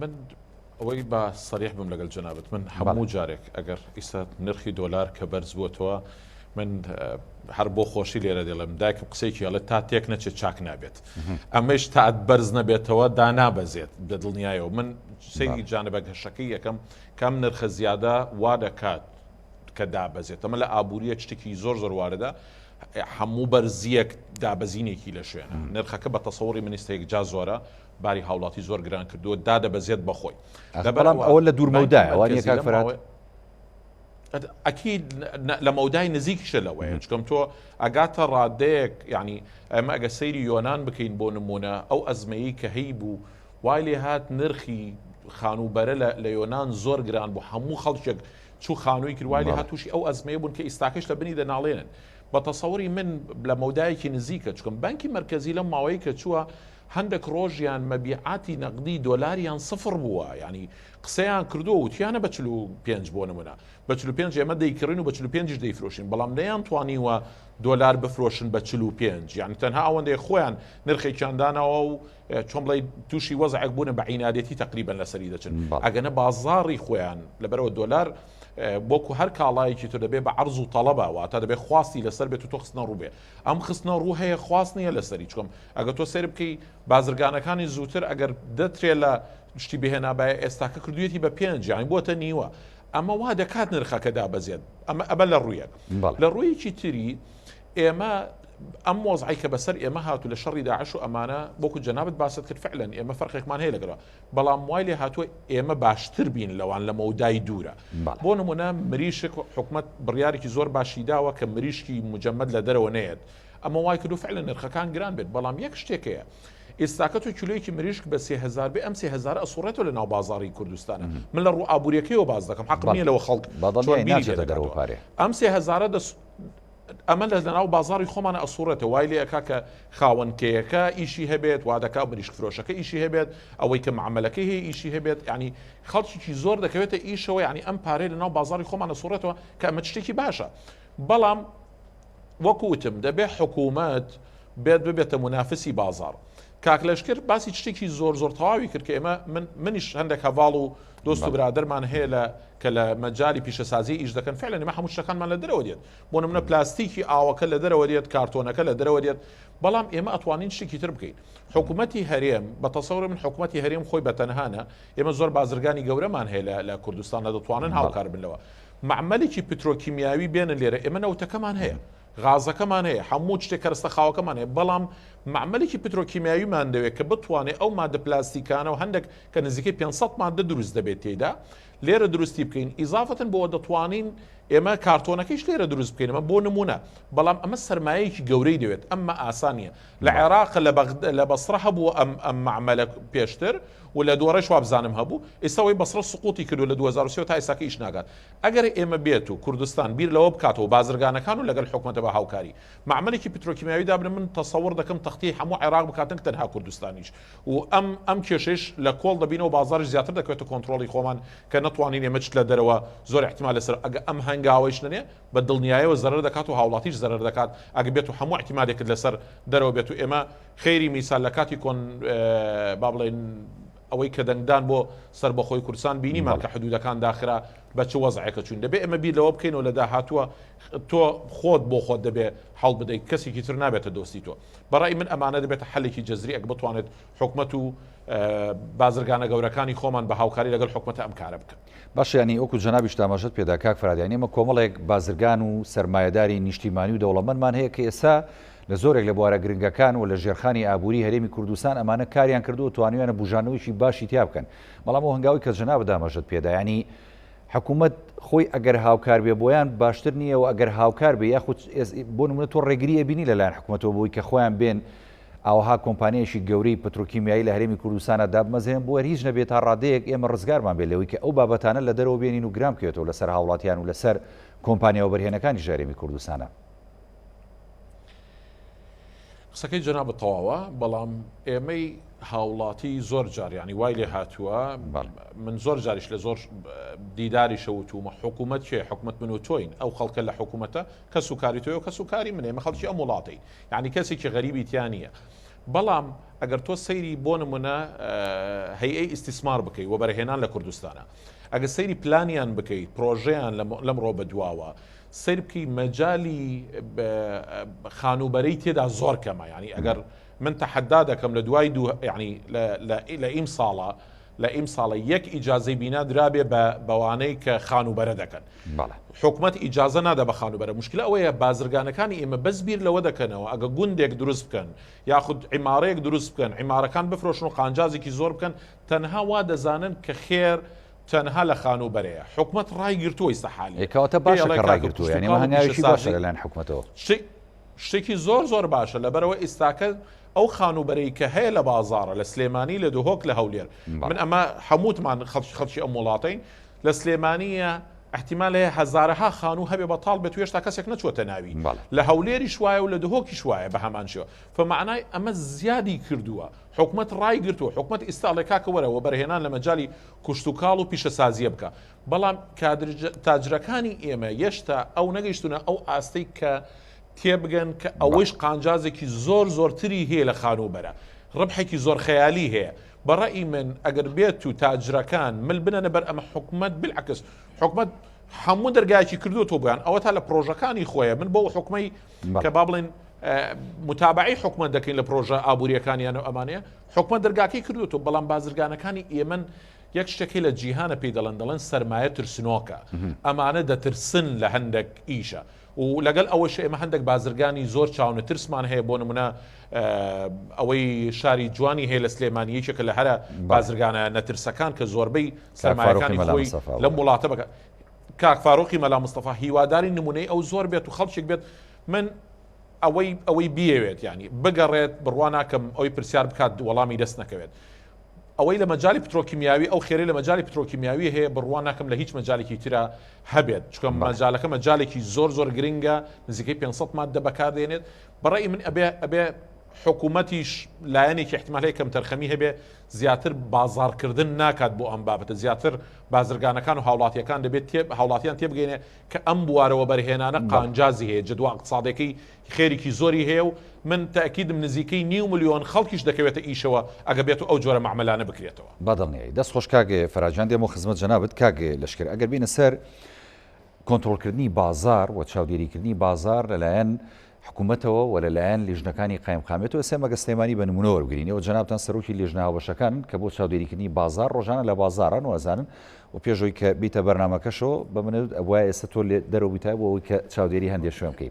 [SPEAKER 3] من ئەوەی با سەریح بم لەگەل جەنابت من هەموو جارێک ئەگەر ئیستا نرخی دۆلار کە بەرز بووەتەوە من هەر بۆ خۆشی لێرە دەڵێم دایکم قسەیەکی ئەڵێ تا تێک نەچێت چاک نابێت ئەمەش تا بەرز نەبێتەوە دانابەزێت بە دڵنیایەوە من سەیری جانبە گەشەکەی یەکەم کەم نرخە زیادە وا دەکات کە دابەزێت ئەمە لە ئابووریە شتێکی زۆر زۆر واردە هەموو بەرزیەک دابەزینێکی لە شوێنە نرخەکە بە تەسەوری منیستێک جا زۆرە باری هاوڵاتی زۆر گران کردووە دادەبەزێت بەخۆی
[SPEAKER 1] بەڵام ئەوە لە دوور مەودایە وانە کاک فەرهاد؟
[SPEAKER 3] ئەکید لە مەودای نزیکیشە لەوەیە چکەم تۆ ئەگاتە ڕادەیەک یعنی ئەمە ئەگە سەیری یۆناان بکەین بۆ نمونە ئەو ئەزمەیە کە هەی بوو وای لێ هات نرخی خانووبەرە لە یۆناان زۆر گران بوو هەموو خەڵکێک چوو خانووی کرد وای لێ هات تووشی ئەو ئەزمەیە بوون کە ئیستاکەش لە بنی دەناڵێنن بە تەسەوری من لە مەودایەکی نزیکە چکم بانکی مەرکەزی لەم ماوەیە کە چووە هەندێک ڕۆژیان مەبیعاتی نەقدی دۆلاریان سفر بووە یانی قسەیان کردووە وتیانە بە 45 بۆ نمونە بە 45 ئێمە دەیکڕین و بە 45 دەیفرۆشین بەڵام نەیان توانیوە دۆلار بفرۆشن بە 45 یعنی تەنها ئەوەندەی خۆیان نرخێکیان داناوە و چۆن بڵێ تووشی وەزعێک بوونە بە عینادێتی تقریبا لەسەری دەچن ئەگەنە بازاڕی خۆیان لەبەرەوە دۆلار وەکو هەر کاڵایەکی تر دەبێ بە عەرز و تەڵەبە واتە دەبێ خواستی لەسەر بێت و تۆ خستنە ڕوو بێ ئەم خستنە ڕوو هەیە خواست نییە لەسەری چکم ئەگەر تۆ سەیر بکەی بازرگانەکانی زووتر ئەگەر دە ترێلە شتی بهێنابایە ئێستاکە کردویەتی بە پێنج یانی بۆتە نیوە ئەمە وا دەکات نرخەکە دابەزێت ئەمە ئەمە لە ڕوویەک لە ڕوویەکی تری ئێمە ئەم وەزعی کە بەسەر ئێمە هاتوو لە شەڕی داعش و ئەمانە وەکو جەنابەت باست کرد فعلەن ئێمە فەرقێکمان هەیە لەگەڵ بەڵام وای لێ هاتووە ئێمە باشتر بین لەوان لە مەودای دوورە بۆ نمونە مریشک حکومت بڕیارێکی زۆر باشی داوە کە مریشکی مجەمەد لە دەرەوە نەیەت ئەمە وای کردو فعلا نرخەکان گران بێت بەڵام یەک شتێک هەیە ئێستاکە تۆ کیلۆیەکی مریشک بە 3000 بێ ئەم 3000 ئەسوڕێتەوە لە ناو بازاڕی کوردستانە من لە ڕوو ئابووریەکەیەوە باس دەکەم حەقم نییە لەوە خەڵک چۆن بیری لێ دەکاتەوە ئەم 3000 دەس ئەمە لە ناو بازاڕی خۆمانە ئەسوڕێتەوە وای لێ ئەکا کە خاوەن کێیەکە ئیشی هەبێت وا دەکا مریشک فرۆشەکە ئیشی هەبێت ئەوەی کە معامەلەکەی هەیە ئیشی هەبێت یعنی خەڵکیی زۆر دەکەوێتە ئیشەوە یعنی ئەم پارەی لە ناو بازاڕی خۆمان ئەسوڕێتەوە کە ئەمە شتێکی باشە بەڵام وەکو وتم دەبێ حکوومەت بێت ببێتە مونافسی بازاڕ. کاک لەشکر باسی شتێکی زۆر زۆر تەواوی کرد کە ئێمە من منیش هەندێک هەڤاڵ و دۆست و برادەرمان هەیە لە کە لە مەجالی پیشەسازی ئیش دەکەن فعلا ئێمە هەموو شتەکانمان لە دەرەوە دێت بۆ نمونە پلاستیکی ئاوەکە لە دەرەوە دێت کارتۆنەکە لە دەرەوە دێت بەڵام ئێمە ئەتوانین شتێکی تر بکەین حکوومەتی هەرێم بە تەسەوری من حکوومەتی هەرێم خۆی بە تەنهانە ئێمە زۆر بازرگانی گەورەمان هەیە لە کوردستان لە دەتوانن هاوکار بن لەوە مەعمەلێکی پترۆکیمیاوی بێنن لێرە، ئێمە نەوتەکەمان هەیە، غازەکەمان هەیە، هەموو شتێک کەرەستە خاوەکەمان هەیە، بەڵام مەعمەلێکی پترۆکیمیاویمان دەوێت کە بتوانێت ئەو مادە پلاستیکانە و هەندێک کە نزیکەی 500 مادە دروست دەبێت تێیدا لێرە دروستی بکەین، ئیزافەتەن بۆ دەتوانین. ئێمە کارتۆنەکەیش لێرە دروست بکەین ئەمە بۆ نمونە بەڵام ئەمە سەرمایەیەکی گەورەی دەوێت ئەمە ئاسان نییە لە عێراق لە بەغد لە بەسرە هەبوو ئەم ئەم مەعمەلە پێشتر و لە دۆڕێش وابزانم هەبوو ئێستا ئەوەی بەسرە سقوتی کردو لە 2003 تا ئێستاکە ئیش ناکات ئەگەر ئێمە بێت و کوردستان بیر لەوە بکاتەوە بازرگانەکان و لەگەل حکومەتە بە هاوکاری مەعمەلێکی پترۆکیمیاوی دابنێن من تەسەوڕ دەکەم تەختیەی هەموو عێراق بکات نەک تەنها کوردستانیش و ئەم ئەم کێشەیش لە کۆڵ دەبینەوە بازاڕیش زیاتر دەکەوێتە کۆنتڕۆڵی خۆمان کە نەتوانین ئێمە چ لە دەرەوە زۆر ئیحتیمال لەسەر ئەگە ئەم هەنگاوەیش نەنێ بە دڵنیایەوە زەرەر دەکات و هاوڵاتیش زەرەر دەکات ئەگە بێت و هەموو ئیحتیمالێکت لەسەر دەرەوە بێت و ئێمە خەیری میسال لە کاتی کۆن با بڵێین ئەوەی کە دەنگدان بۆ سەربەخۆی کوردستان بینیمان کە حدودەکان داخرا بە چ وەزعێکە چوین دەبێ ئێمە بیر لەوە بکەینەوە لە داهاتووە تۆ خۆت بۆ خۆت دەبێ حەڵ بدەیت کەسێکی تر نابێتە دۆستی تۆ بەڕای من ئەمانە دەبێتە حەلێکی جەزری ئەگ بتوانێت حکومەت و بازرگانە گەورەکانی خۆمان بە هاوکاری لەگەڵ حکومەتە ئەم کارە بکەن.
[SPEAKER 1] باشە یانی وەکو جەنابیشت ئاماژەت پێدا کاک فەرهاد یانی ئێمە کۆمەڵێک بازرگان و سەرمایەداری نیشتیمانی و دەوڵەمەندمان هەیە کە ئێستا لە زۆرێک لە بوارە گرنگەکان و لە ژێرخانی ئابووری هەرێمی کوردستان ئەمانە کاریان کردووە و توانیویانە بوژانەوەیەکی باشی تیا بکەن بەڵام ئەو هەنگاوەی کە جەنابت ئاماژەت پێدا یانی حکوومەت خۆی ئەگەر هاوکار بێ بۆیان باشتر نییە و ئەگەر هاوکار بێ یاخود بۆ نمونە تۆ ڕێگری ئەبینی لەلایەن حکوومەتەوە بۆی کە خۆیان بێن ئاوەها کۆمپانیایەکی گەورەی پترۆکیمیایی لە هەرێمی کوردستانا دابمەزرێن بۆ هەر هیچ نەبێ تا ڕادەیەک ئێمە ڕزگارمان بێت لەوەی کە ئەو بابەتانە لە دەرەوە بێنین و گران بکەوێتەوە لەسەر هاوڵاتیان و لەسەر کۆمپانیا وەبەرهێنەکانیش لە هەرێمی کوردستانا.
[SPEAKER 3] قسەکەی جەنابت تەواوە بەڵام ئێمەی هاوڵاتی زۆر جار یعنی وای لێ هاتووە من زۆر جاریش لە زۆر دیداریشە وتومە حکوومەت کێ حکوومەت من و تۆین ئەو خەڵکە لە حکوومەتە کەس و کاری تۆی و کەس و کاری من ئێمە خەڵکی ئەم وڵاتەی یعنی کەسێکی غەریبی تیا نییە بەڵام ئەگەر تۆ سەیری بۆ نمونە هەیئەی ئیستیسمار بکەی وەبەرهێنان لە کوردستانە ئەگە سەیری پلانیان بکەیت پرۆژەیان لەمڕۆ بەدواوە سەیر بکەی مەجالی خانووبەرەی تێدا زۆر کەمە یعنی ئەگەر من تەحەدا دەکەم لە دوای دوو یعنی لە ئیم ساڵە لە ئیم ساڵە یەک ئیجازەی بینا درابێ بە بەوانەی کە خانووبەرە دەکەن حکومەت ئیجازە نادا بە خانووبەرە مشکلە ئەوەیە بازرگانەکانی ئێمە بەس بیر لەوە دەکەنەوە ئەگە گوندێک دروست بکەن یاخود عیمارەیەک دروست بکەن عیمارەکان بفرۆشن و قانجازێکی زۆر بکەن تەنها وا دەزانن کە خێر تەنها لە خانووبەرەیە. حکومەت ڕایگرتووە ئیستا حالیەن.
[SPEAKER 1] ئێ کەواتە
[SPEAKER 3] پێی
[SPEAKER 1] باشە
[SPEAKER 3] ئەڵێ
[SPEAKER 1] کە
[SPEAKER 3] کاکە
[SPEAKER 1] ڕایگرتووە یانی
[SPEAKER 3] کشتوکاڵ
[SPEAKER 1] ئەمە
[SPEAKER 3] و
[SPEAKER 1] هەنگاوێکی باشە
[SPEAKER 3] پیشەسازی
[SPEAKER 1] لەلایەن حکومەتەوە.
[SPEAKER 3] شتێکی زۆر زۆر باشە لەبەرئەوە ئیستاکە ئەو خانووبەرەی کە هەیە لە بازاڕە لە سلێمانی لە دهۆک لە هەولێر من
[SPEAKER 1] بەڵێ.
[SPEAKER 3] ئەمە هەمووتمان خەڵکی خەڵکی ئەم وڵاتەین لە سلێمانییە ئیحتیمال هەیە هەزارەها خانوو هەبێ بەتاڵ بێت و هێشتا کەسێک نەچووەتە ناوی
[SPEAKER 1] بەڵێ.
[SPEAKER 3] لە هەولێریش وایە و لە دهۆکیش وایە بە هەمان شێوە فمەعنای ئەمە زیادی کردووە حکومەت ڕایگرتووە حکومەت ئیستا ئەڵێ کاکە وەرە وەبەرهێنان لە مەجالی کوشتوکاڵ و پیشەسازیە بکە بەڵام تاجرەکانی ئێمە یەشتا ئەو نەگەیشتونە ئەو ئاستەی کە تێبگەن کە ئەوەیش قانجازێکی زۆر زۆرتری هەیە لە خانووبەرە ڕبحێکی زۆر خەیالی هەیە بە ڕەئی من ئەگەر بێت و تاجرەکان مل بنەنە بەر ئەمە حکومەت بالعکس حکومەت هەموو دەرگایەکی کردووەتەوە بۆیان ئەوە تا لە پرۆژەکانی خۆیە من بۆ حکومەی کە با بڵێن متابعی حکومەت دەکەین لە پرۆژە ئابووریەکانیان و ئەمانەیە حکومەت دەرگاکەی کردووەتەوە بەڵام بازرگانەکانی ئێمەن یەک شتێک لە جیهانە پێی دەڵێن دەڵێن سەرمایە ترسنۆکە ئەمانە دەترسن لە هەندێک ئیشە و لەگەڵ ئەوەش ئێمە هەندێک بازرگانی زۆر چاونەترسمان هەیە بۆ نمونە ئەوەی شاری جوانی هەیە لە سلێمانی یەکێکە لە هەرە بازرگانە نەترسەکان کە زۆربەی سەرمایەکانی خۆی لەم وڵاتە بەکە کاک فاروقی مەلا مستەفا هیواداری نمونەی ئەو زۆر بێت و خەڵکێک بێت من ئەوەی ئەوەی بیەوێت ینی بگەڕێت بڕوا ناکەم ئەوی پرسیار بکات وەڵامی دەست نەکەوێت ئەوەی لە مەجای پترۆکیمیاوی ئەو خێری لە مەجای پترۆکیمیاوی هەیە بڕوا ناکەم لە هیچ مەجالێکی ترە هەبێت چکە مەجالەکە مەجالێکی زۆر زۆر گرنگە نزیکەی 500 مادە بەکاردێنێت بەڕێی من ئەبێ ئەبێ حکوومەتیش لایەنێکی احتمال هەیە کەمتەرخەمی هەبێ زیاتر بازاڕکردن ناکات بۆ ئەم بابەتە زیاتر بازرگانەکان و هاوڵاتیەکان دەبێت هاوڵاتیان تێبگەینێ کە ئەم بوارە وەبەرهێنانە قانجازی هەیە جدوا اقتصادەکەی خێرێکی زۆری هەیە و من تاکیدم نزیکەی نیو ملیۆن خەڵکیش دەکەوێتە ئیشەوە ئەگە بێت و ئەو جۆرە مەعمەلانە بکرێتەوە.
[SPEAKER 1] بەدڵنیایی. دەست خۆش کاک فەرهاد جان دێمەوە خزمەت جەنابت کاک لەشکر ئەگەر بینە سەر کۆنترۆڵکردنی بازاڕ و چاودێریکردنی بازاڕ لەلایەن حکومەتەوە و لەلایەن لیژنەکانی قایمقامیەتەوە، ئێستا ئێمە گەر سلێمانی بە نمونە وەربگرین، ئێوە جەنابتان سەرۆکی لیژنە هاوبەشەکانن کە بۆ چاودێریکردنی بازاڕ ڕۆژانە لە بازاڕن و ئەزانن و پێش ئەوەی کە بیتە بەرنامەکەشەوە بە منت وت ئەبوایە ئێستا تۆ لێ دەرەوە بوویتایە بۆ ئەوەی کە چاودێری هەندێ شوێن بکەی.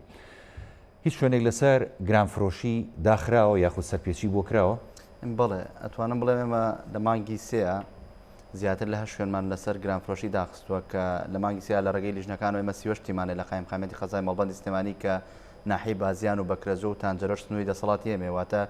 [SPEAKER 1] هیچ شوێنێک لەسەر گرانفرۆشی داخراوە یاخود سەرپێچی بۆ کراوە؟
[SPEAKER 2] بەڵێ ئەتوانم بڵێم ئێمە لە مانگی سێیە زیاتر لە هەشت شوێنمان لەسەر گرانفرۆشی داخستووە کە لە مانگی سیا لە ڕێگەی لیژنەکانەوە ئێمە 38 تیمان هەیە لە قایمقامیەتی قەزای مەڵبەندی سلێمانی کە ناحیەی بازیان و بەکرەجۆ و تانجەرۆش سنووری دەسەڵاتی ئێمەیە واتە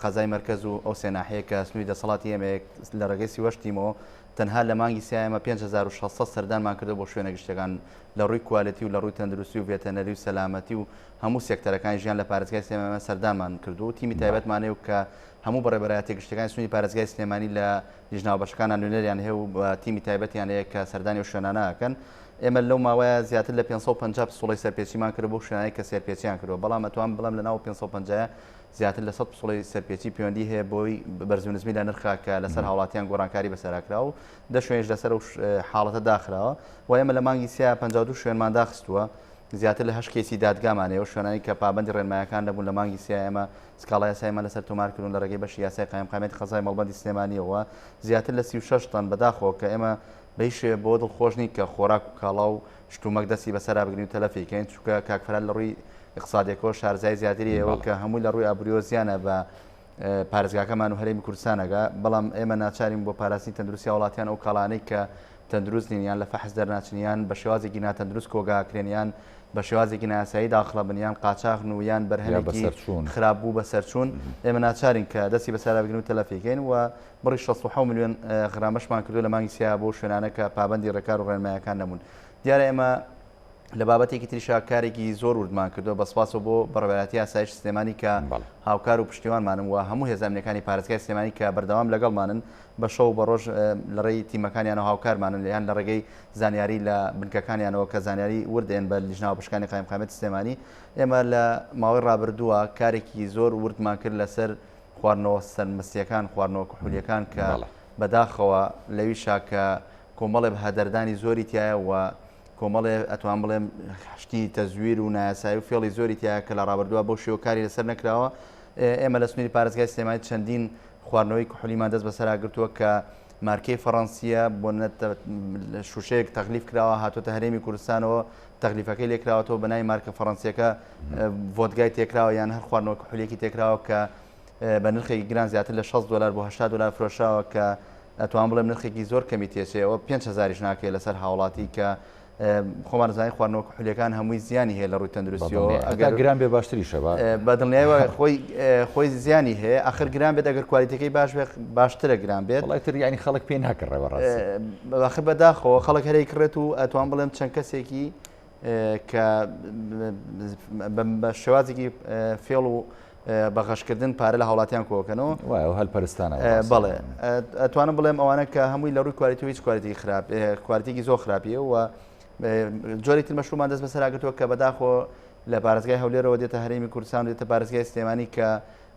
[SPEAKER 2] قەزای مەرکەز و ئەو سێ ناحیە کە سنووری دەسەڵاتی ئێمەیە لە ڕێگەی 38 تیمەوە تەنها لە مانگی سیا ئێمە 5600 سەردانمان کردو بۆ شوێنە گشتیەکان لە ڕووی کوالێتی و لە ڕووی تەندروستی و ڤێتەنەری و سەلامەتی و هەموو سێکتەرەکانی ژیان لە پارێزگای سلێمانی سەردانمان کردو و تیمی تایبەتمان هەیە و کە هەموو بەڕێوەبەرایەتیە گشتیەکانی سنووری پارێزگای سلێمانی لە لیژنە هاوبەشەکانە نوێنەریان هەیە و تیمی تایبەتیان هەیە کە سەردانی ئەو شوێنانە ئەکەن. ئێمە لەو ماوەیە زیاتر لە 550 پسوڵەی سەرپێچیمان کردووە بەو شوێنانەی کە سەرپێچیان کردووە، بەڵام ئەتوانم بڵێم لە ناو 550 زیاتر لە 100 پسوڵەی سەرپێچی پەیوەندی هەیە بۆی بەرز و نزمی لە نرخا کە لەسەر هاوڵاتیان گۆڕانکاری بەسەرا کراوە و دە شوێنیش لەسەر ئەو حاڵەتە داخراوە و ئێمە لە مانگی سیا 52 شوێنمان داخستووە زیاتر لە هەشت کەیسی دادگامان هەیە و شوێنانی کە پابەندی ڕێنمایەکان نەبوون لە مانگی سیا ئێمە سکاڵای یاساییمان لەسەر تۆمار کردوون لە ڕێگەی بەشی یاسای قایمقامیەتی قەزای مەڵبەندی سلێمانییەوە زیاتر لە 36 تەن بەداخەوە کە ئێمە بە هیچ شێوەیەک بەوە دڵخۆش نین کە خۆراک و کاڵا و شتومەک دەستی بەسەرا بگرین و تەلەفی کەین چونکە کاک فەرهاد لە ڕووی ئیقتسادیەکەوە شارەزایی زیاتری هەیە کە هەمووی لە ڕووی ئابووریەوە زیانە بە پارێزگاکەمان و هەرێمی کوردستان ئەگا بەڵام ئێمە ناچارین بۆ پاراستنی تەندروستی هاوڵاتیان ئەو کاڵانەی کە تەندروست نین یان لە فەحس دەرناچن یان بە شێوازێکی ناتەندروست کۆگاکرێن یان بە شێوازێکی نایاسایی داخڵە بن یان قاچاخن و یان بەرهەمێکی خراپ بوو بەسەرچوون ئێمە ناچارین کە دەستی بەسەرا بگرن و تەلەفی کەین و بڕی 66 ملیۆن غرامەشمان کردو لە مانگی سیا بۆ شوێنانە کە پابەندی ڕێکار و ڕێنمایەکان نەبوون دیارە ئێمە لە بابەتێکی تریشا کارێکی زۆر وردمان کردووە بە سپاسەوە بۆ بەڕێوەبەرایەتی ئاسایش سلێمانی کە هاوکار و پشتیوانمانن و هەموو هێزە ئەمنیەکانی پارێزگای سلێمانی کە بەردەوام لەگەڵمانن بە شەو و بە ڕۆژ لە ڕێی تیمەکانیانەوە هاوکارمانن یان لە ڕێگەی زانیاری لە بنکەکانیانەوە کە زانیاری ورد ئێن بە لیژنە هاوبەشەکانی قایمقامیەتی سلێمانی ئێمە لە ماوەی ڕابردووە کارێکی زۆر وردمان کرد لەسەر خواردنەوە سەرمەستیەکان خواردنەوە کحولیەکان کە بەداخەوە لەویشا کە کۆمەڵێ بەهەدەردانی زۆری تایە و کۆمەڵێ ئەتوان بڵێم شتی تەزویر و نایاسایی و فێڵی زۆری تایە کە لە ڕابردووە بەو شێوە کاری لەسەر نەکراوە ئێمە لە سنووری پارێزگای سلێمانی چەندین خواردنەوەی کحولیمان دەست بەسەرا گرتووە کە مارکەی فەڕەنسیە بۆ شوشەیەک تەغلیف کراوە هاتۆتە هەرێمی کوردستانەوە تەغلیفەکەی لێکراوەتەوە بە ناوی مارکە فەڕەنسیەکە ڤۆدگای تێکراوە یان هەر خواردنەوە کحولیەکی تێکراوە کە بە نرخێکی گران زیاتر لە 60 دلار بۆ 80 دلار فرۆشراوە کە ئەتوان بڵێم نرخێکی زۆر کەمی تێچێەوە 5000یش ناکەێت لەسەر هاوڵاتی کە خۆمان زانین خواردنەوە کحولیەکان هەمووی زیانی هەیە لە ڕووی تەندروستیەوە
[SPEAKER 1] ئەگەر گران بێ باشتریشە
[SPEAKER 2] بە دڵنیایەوە خۆی خۆی زیانی هەیە ئەخر گران بێت ئەگەر کوالیتەکەی باش بێت باشترە گران بێت
[SPEAKER 1] وڵای تر یعنی خەڵک پێ ناکڕێ بەڕاستی
[SPEAKER 2] ئەخر بەداخەوە خەڵک هەرەی کڕێت و ئەتوان بڵێم چەند کەسێکی کە بە شێوازێکی فێڵ و بە غەشکردن پارە لە هاوڵاتیان کۆکەنەوە
[SPEAKER 1] وایە هەل پەرستانە
[SPEAKER 2] بەڵێ ئەتوانم بڵێم ئەوانە کە هەمووی لە ڕووی کوالیتی هیچ کوالیتی خراپ کوالیتێکی زۆر خراپیە و جۆری تر مەشروبمان دەست بەسەرا گرتووە کە بەداخۆ لە پارێزگای هەولێرەوە دێتە هەرێمی کوردستان دێتە پارێزگای سلێمانی کە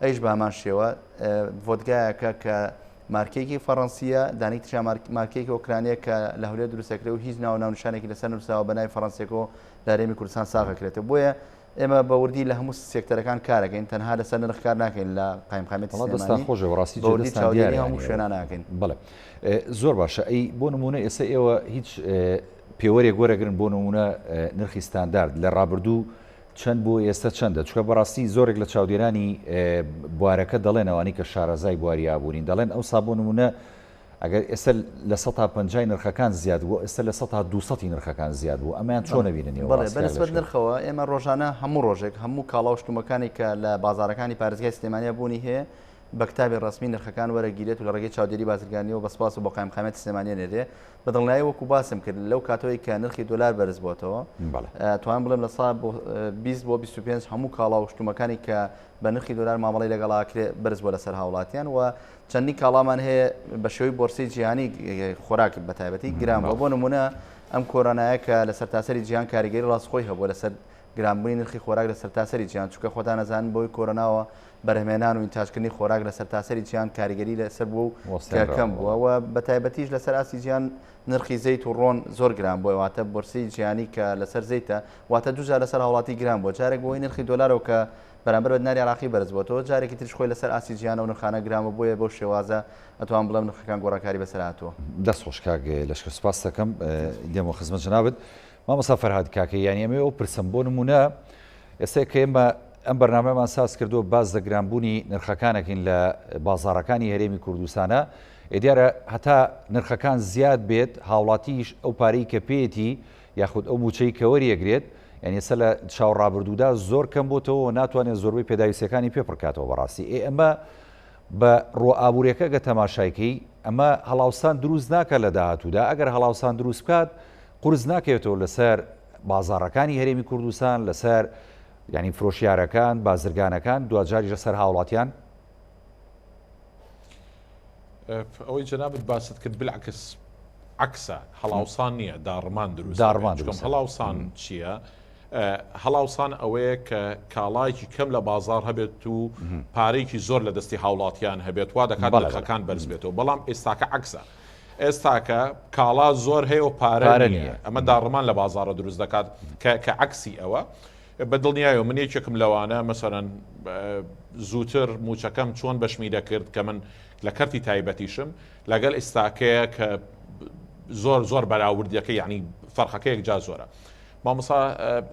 [SPEAKER 2] ئەیش بامان شێوە ڤۆدگایەکە کە مارکێکی فەڕەنسیە دانێکی تریان مارکێکی ئۆکرانیە کە لە هەولێر دروستەکرێ و هیچ ناو ناونیشانێکی لەسەر نووسراوە بە ناوی فەڕەنسیەکەوە لە هەرێمی کوردستان ساغەکرێتەوە بۆیە ئێمە بە وردی لە هەموو سێکتەرەکان کارەکەین تەنها لەسەر نرخ کار ناکەین لە قایمقامیەتی
[SPEAKER 1] وەڵا دەستان
[SPEAKER 2] سلێمانی
[SPEAKER 1] خۆشە بەڕاستی
[SPEAKER 2] بە
[SPEAKER 1] جێ
[SPEAKER 2] وردی
[SPEAKER 1] دەستان
[SPEAKER 2] چاودێری
[SPEAKER 1] دیارە
[SPEAKER 2] هەموو
[SPEAKER 1] یانی
[SPEAKER 2] شوێنان ئەکەین.
[SPEAKER 1] بەڵێ زۆر باشە ئەی بۆ نموونە ئێستا ئێوە هیچ پێوەرێک وەرەگرن بۆ نموونە نرخی ستاندارد لە ڕابردوو چەند بوو ئێستا چەندە؟ چونکە بەڕاستی زۆرێک لە چاودێرانی بوارەکە دەڵێن ئەوانەی کە شارەزای بواری ئابوورین دەڵێن ئەوسا بۆ نموونە ئەگەر ئێستا لە سەتا پەنجای نرخەکان زیاد بوو ئێستا لە سەتا دووسەتی نرخەکان زیاد بوو ئەمەیان چۆن ئەبینن ئێوە
[SPEAKER 2] بەڵێ
[SPEAKER 1] ڕاست
[SPEAKER 2] بە
[SPEAKER 1] کاک
[SPEAKER 2] نسبەت
[SPEAKER 1] لەشکر؟
[SPEAKER 2] نرخەوە ئێمە ڕۆژانە هەموو ڕۆژێک هەموو کاڵا و شتومەکانی کە لە بازاڕەکانی پارێزگای سلێمانیا بوونی هەیە بە کتابی ڕەسمی نرخەکان وەرەگیرێت و لە ڕێگەی چاودێری بازرگانیەوە بە سپاس و بۆ قایمقامیەتی سلێمانی ئەنێرێ بە دڵنیایی وەکو باسم کرد لەو کاتەوەی کە نرخی دۆلار بەرز بۆتەوە توانم بڵێم لە سا 20 بۆ 25 هەموو کاڵا و شتومەکانی کە بە نرخی دۆلار مامەڵەی لەگەڵا ئەکرێ بەرز بۆ لەسەر هاوڵاتیان و چەندین کاڵامان هەیە بە شێوەی بۆرسەی جیهانی خۆراک بە تایبەتی گران بووە بۆ نمونە ئەم کۆرۆنایە کە لە سەرتاسەری جیهان کاریگەری ڕاستخۆی هەبووە لەسەر گرانبوونی نرخی خۆراک لە سەرتاسەری جیهان چونکە خۆتان ئەزانن بەهۆی کۆرۆناوە بەرهەمهێنان و ئینتاجکردنی خۆراک لە سەرتاسەری جیهان کاریگەری لەسەر بووە و کە کەم بووە و بە تایبەتیش لەسەر ئاستی جیهان نرخی زەیت و ڕۆن زۆر گران بووە واتە بۆرسەی جیهانی کە لەسەر زەیتە واتە دووجار لەسەر هاوڵاتی گران بووە جارێک بەهۆی نرخی دۆلارەوە کە بەرامبەر بە دیناری عێراقی بەرز بۆتەوە جارێکی تریش خۆی لەسەر ئاستی جیهان ئەو نرخانە گران بووە بۆیە بەو شێوازە ئەتوانم بڵێم نرخەکان گۆڕانکاری بەسەر هاتووە.
[SPEAKER 1] دەست خۆش کاک لەشکر سوپاست دەکەم دێمەوە خزمەت جەنابت. مامۆستا فەرهاد کاکەیی یانی ئەمەوێ ئەو پرسم بۆ نمونە ئێستا کە ئێمە ئەم بەرنامەمان ساز کردووە باس لە گرانبوونی نرخەکانەکەین لە بازاڕەکانی هەرێمی کوردستانە. ئێ دیارە هەتا نرخەکان زیاد بێت هاوڵاتیش ئەو پارەی کە پێیەتی یاخود ئەو موچەی کە وەریەگرێت یانی ئێستا لە چاو ڕابردوودا زۆر کەم بۆتەوە و ناتوانێت زۆربەی پێداویستیەکانی پێ پڕکاتەوە بەڕاستی ئێ ئەمە بە ڕووە ئابووریەکە گە تەماشای کەی ئەمە هەڵاوسان دروست ناکە لە داهاتوودا ئەگەر هەڵاوسان دروست بکات قورس ناکەوێتەوە لەسەر بازاڕەکانی هەرێمی کوردستان لەسەر یعنی فرۆشیارەکان بازرگانەکان دواجاریش لەسەر هاوڵاتیان؟
[SPEAKER 3] ئەوەی جەنابت باست کرد بالعکس عکسە هەڵاوسان نییە داڕمان دروست
[SPEAKER 1] داڕمان دروست
[SPEAKER 3] هەڵاوسان چییە؟ هەڵاوسان ئەوەیە کە کاڵایەکی کەم لە بازار هەبێت و پارێکی زۆر لە دەستی هاوڵاتیان هەبێت وا دەکات نرخەکان بەرز بێتەوە بەڵام ئێستاکە عکسە ئێستاکە کاڵا زۆر هەیە و پارە نییە ئەمە داڕمان لە بازارە دروست دەکات کە عکسی ئەوە بە دڵنیایەوە من یەکێکم لەوانە مەسەرەن زووتر موچەکەم چۆن بەشمی دەکرد کە من لە کەرتی تایبەتیشم لەگەل ئیستاکەیە کە زۆر زۆر بەراوردەکە یعنی فەرقەکە یەکجا زۆرە مامۆسا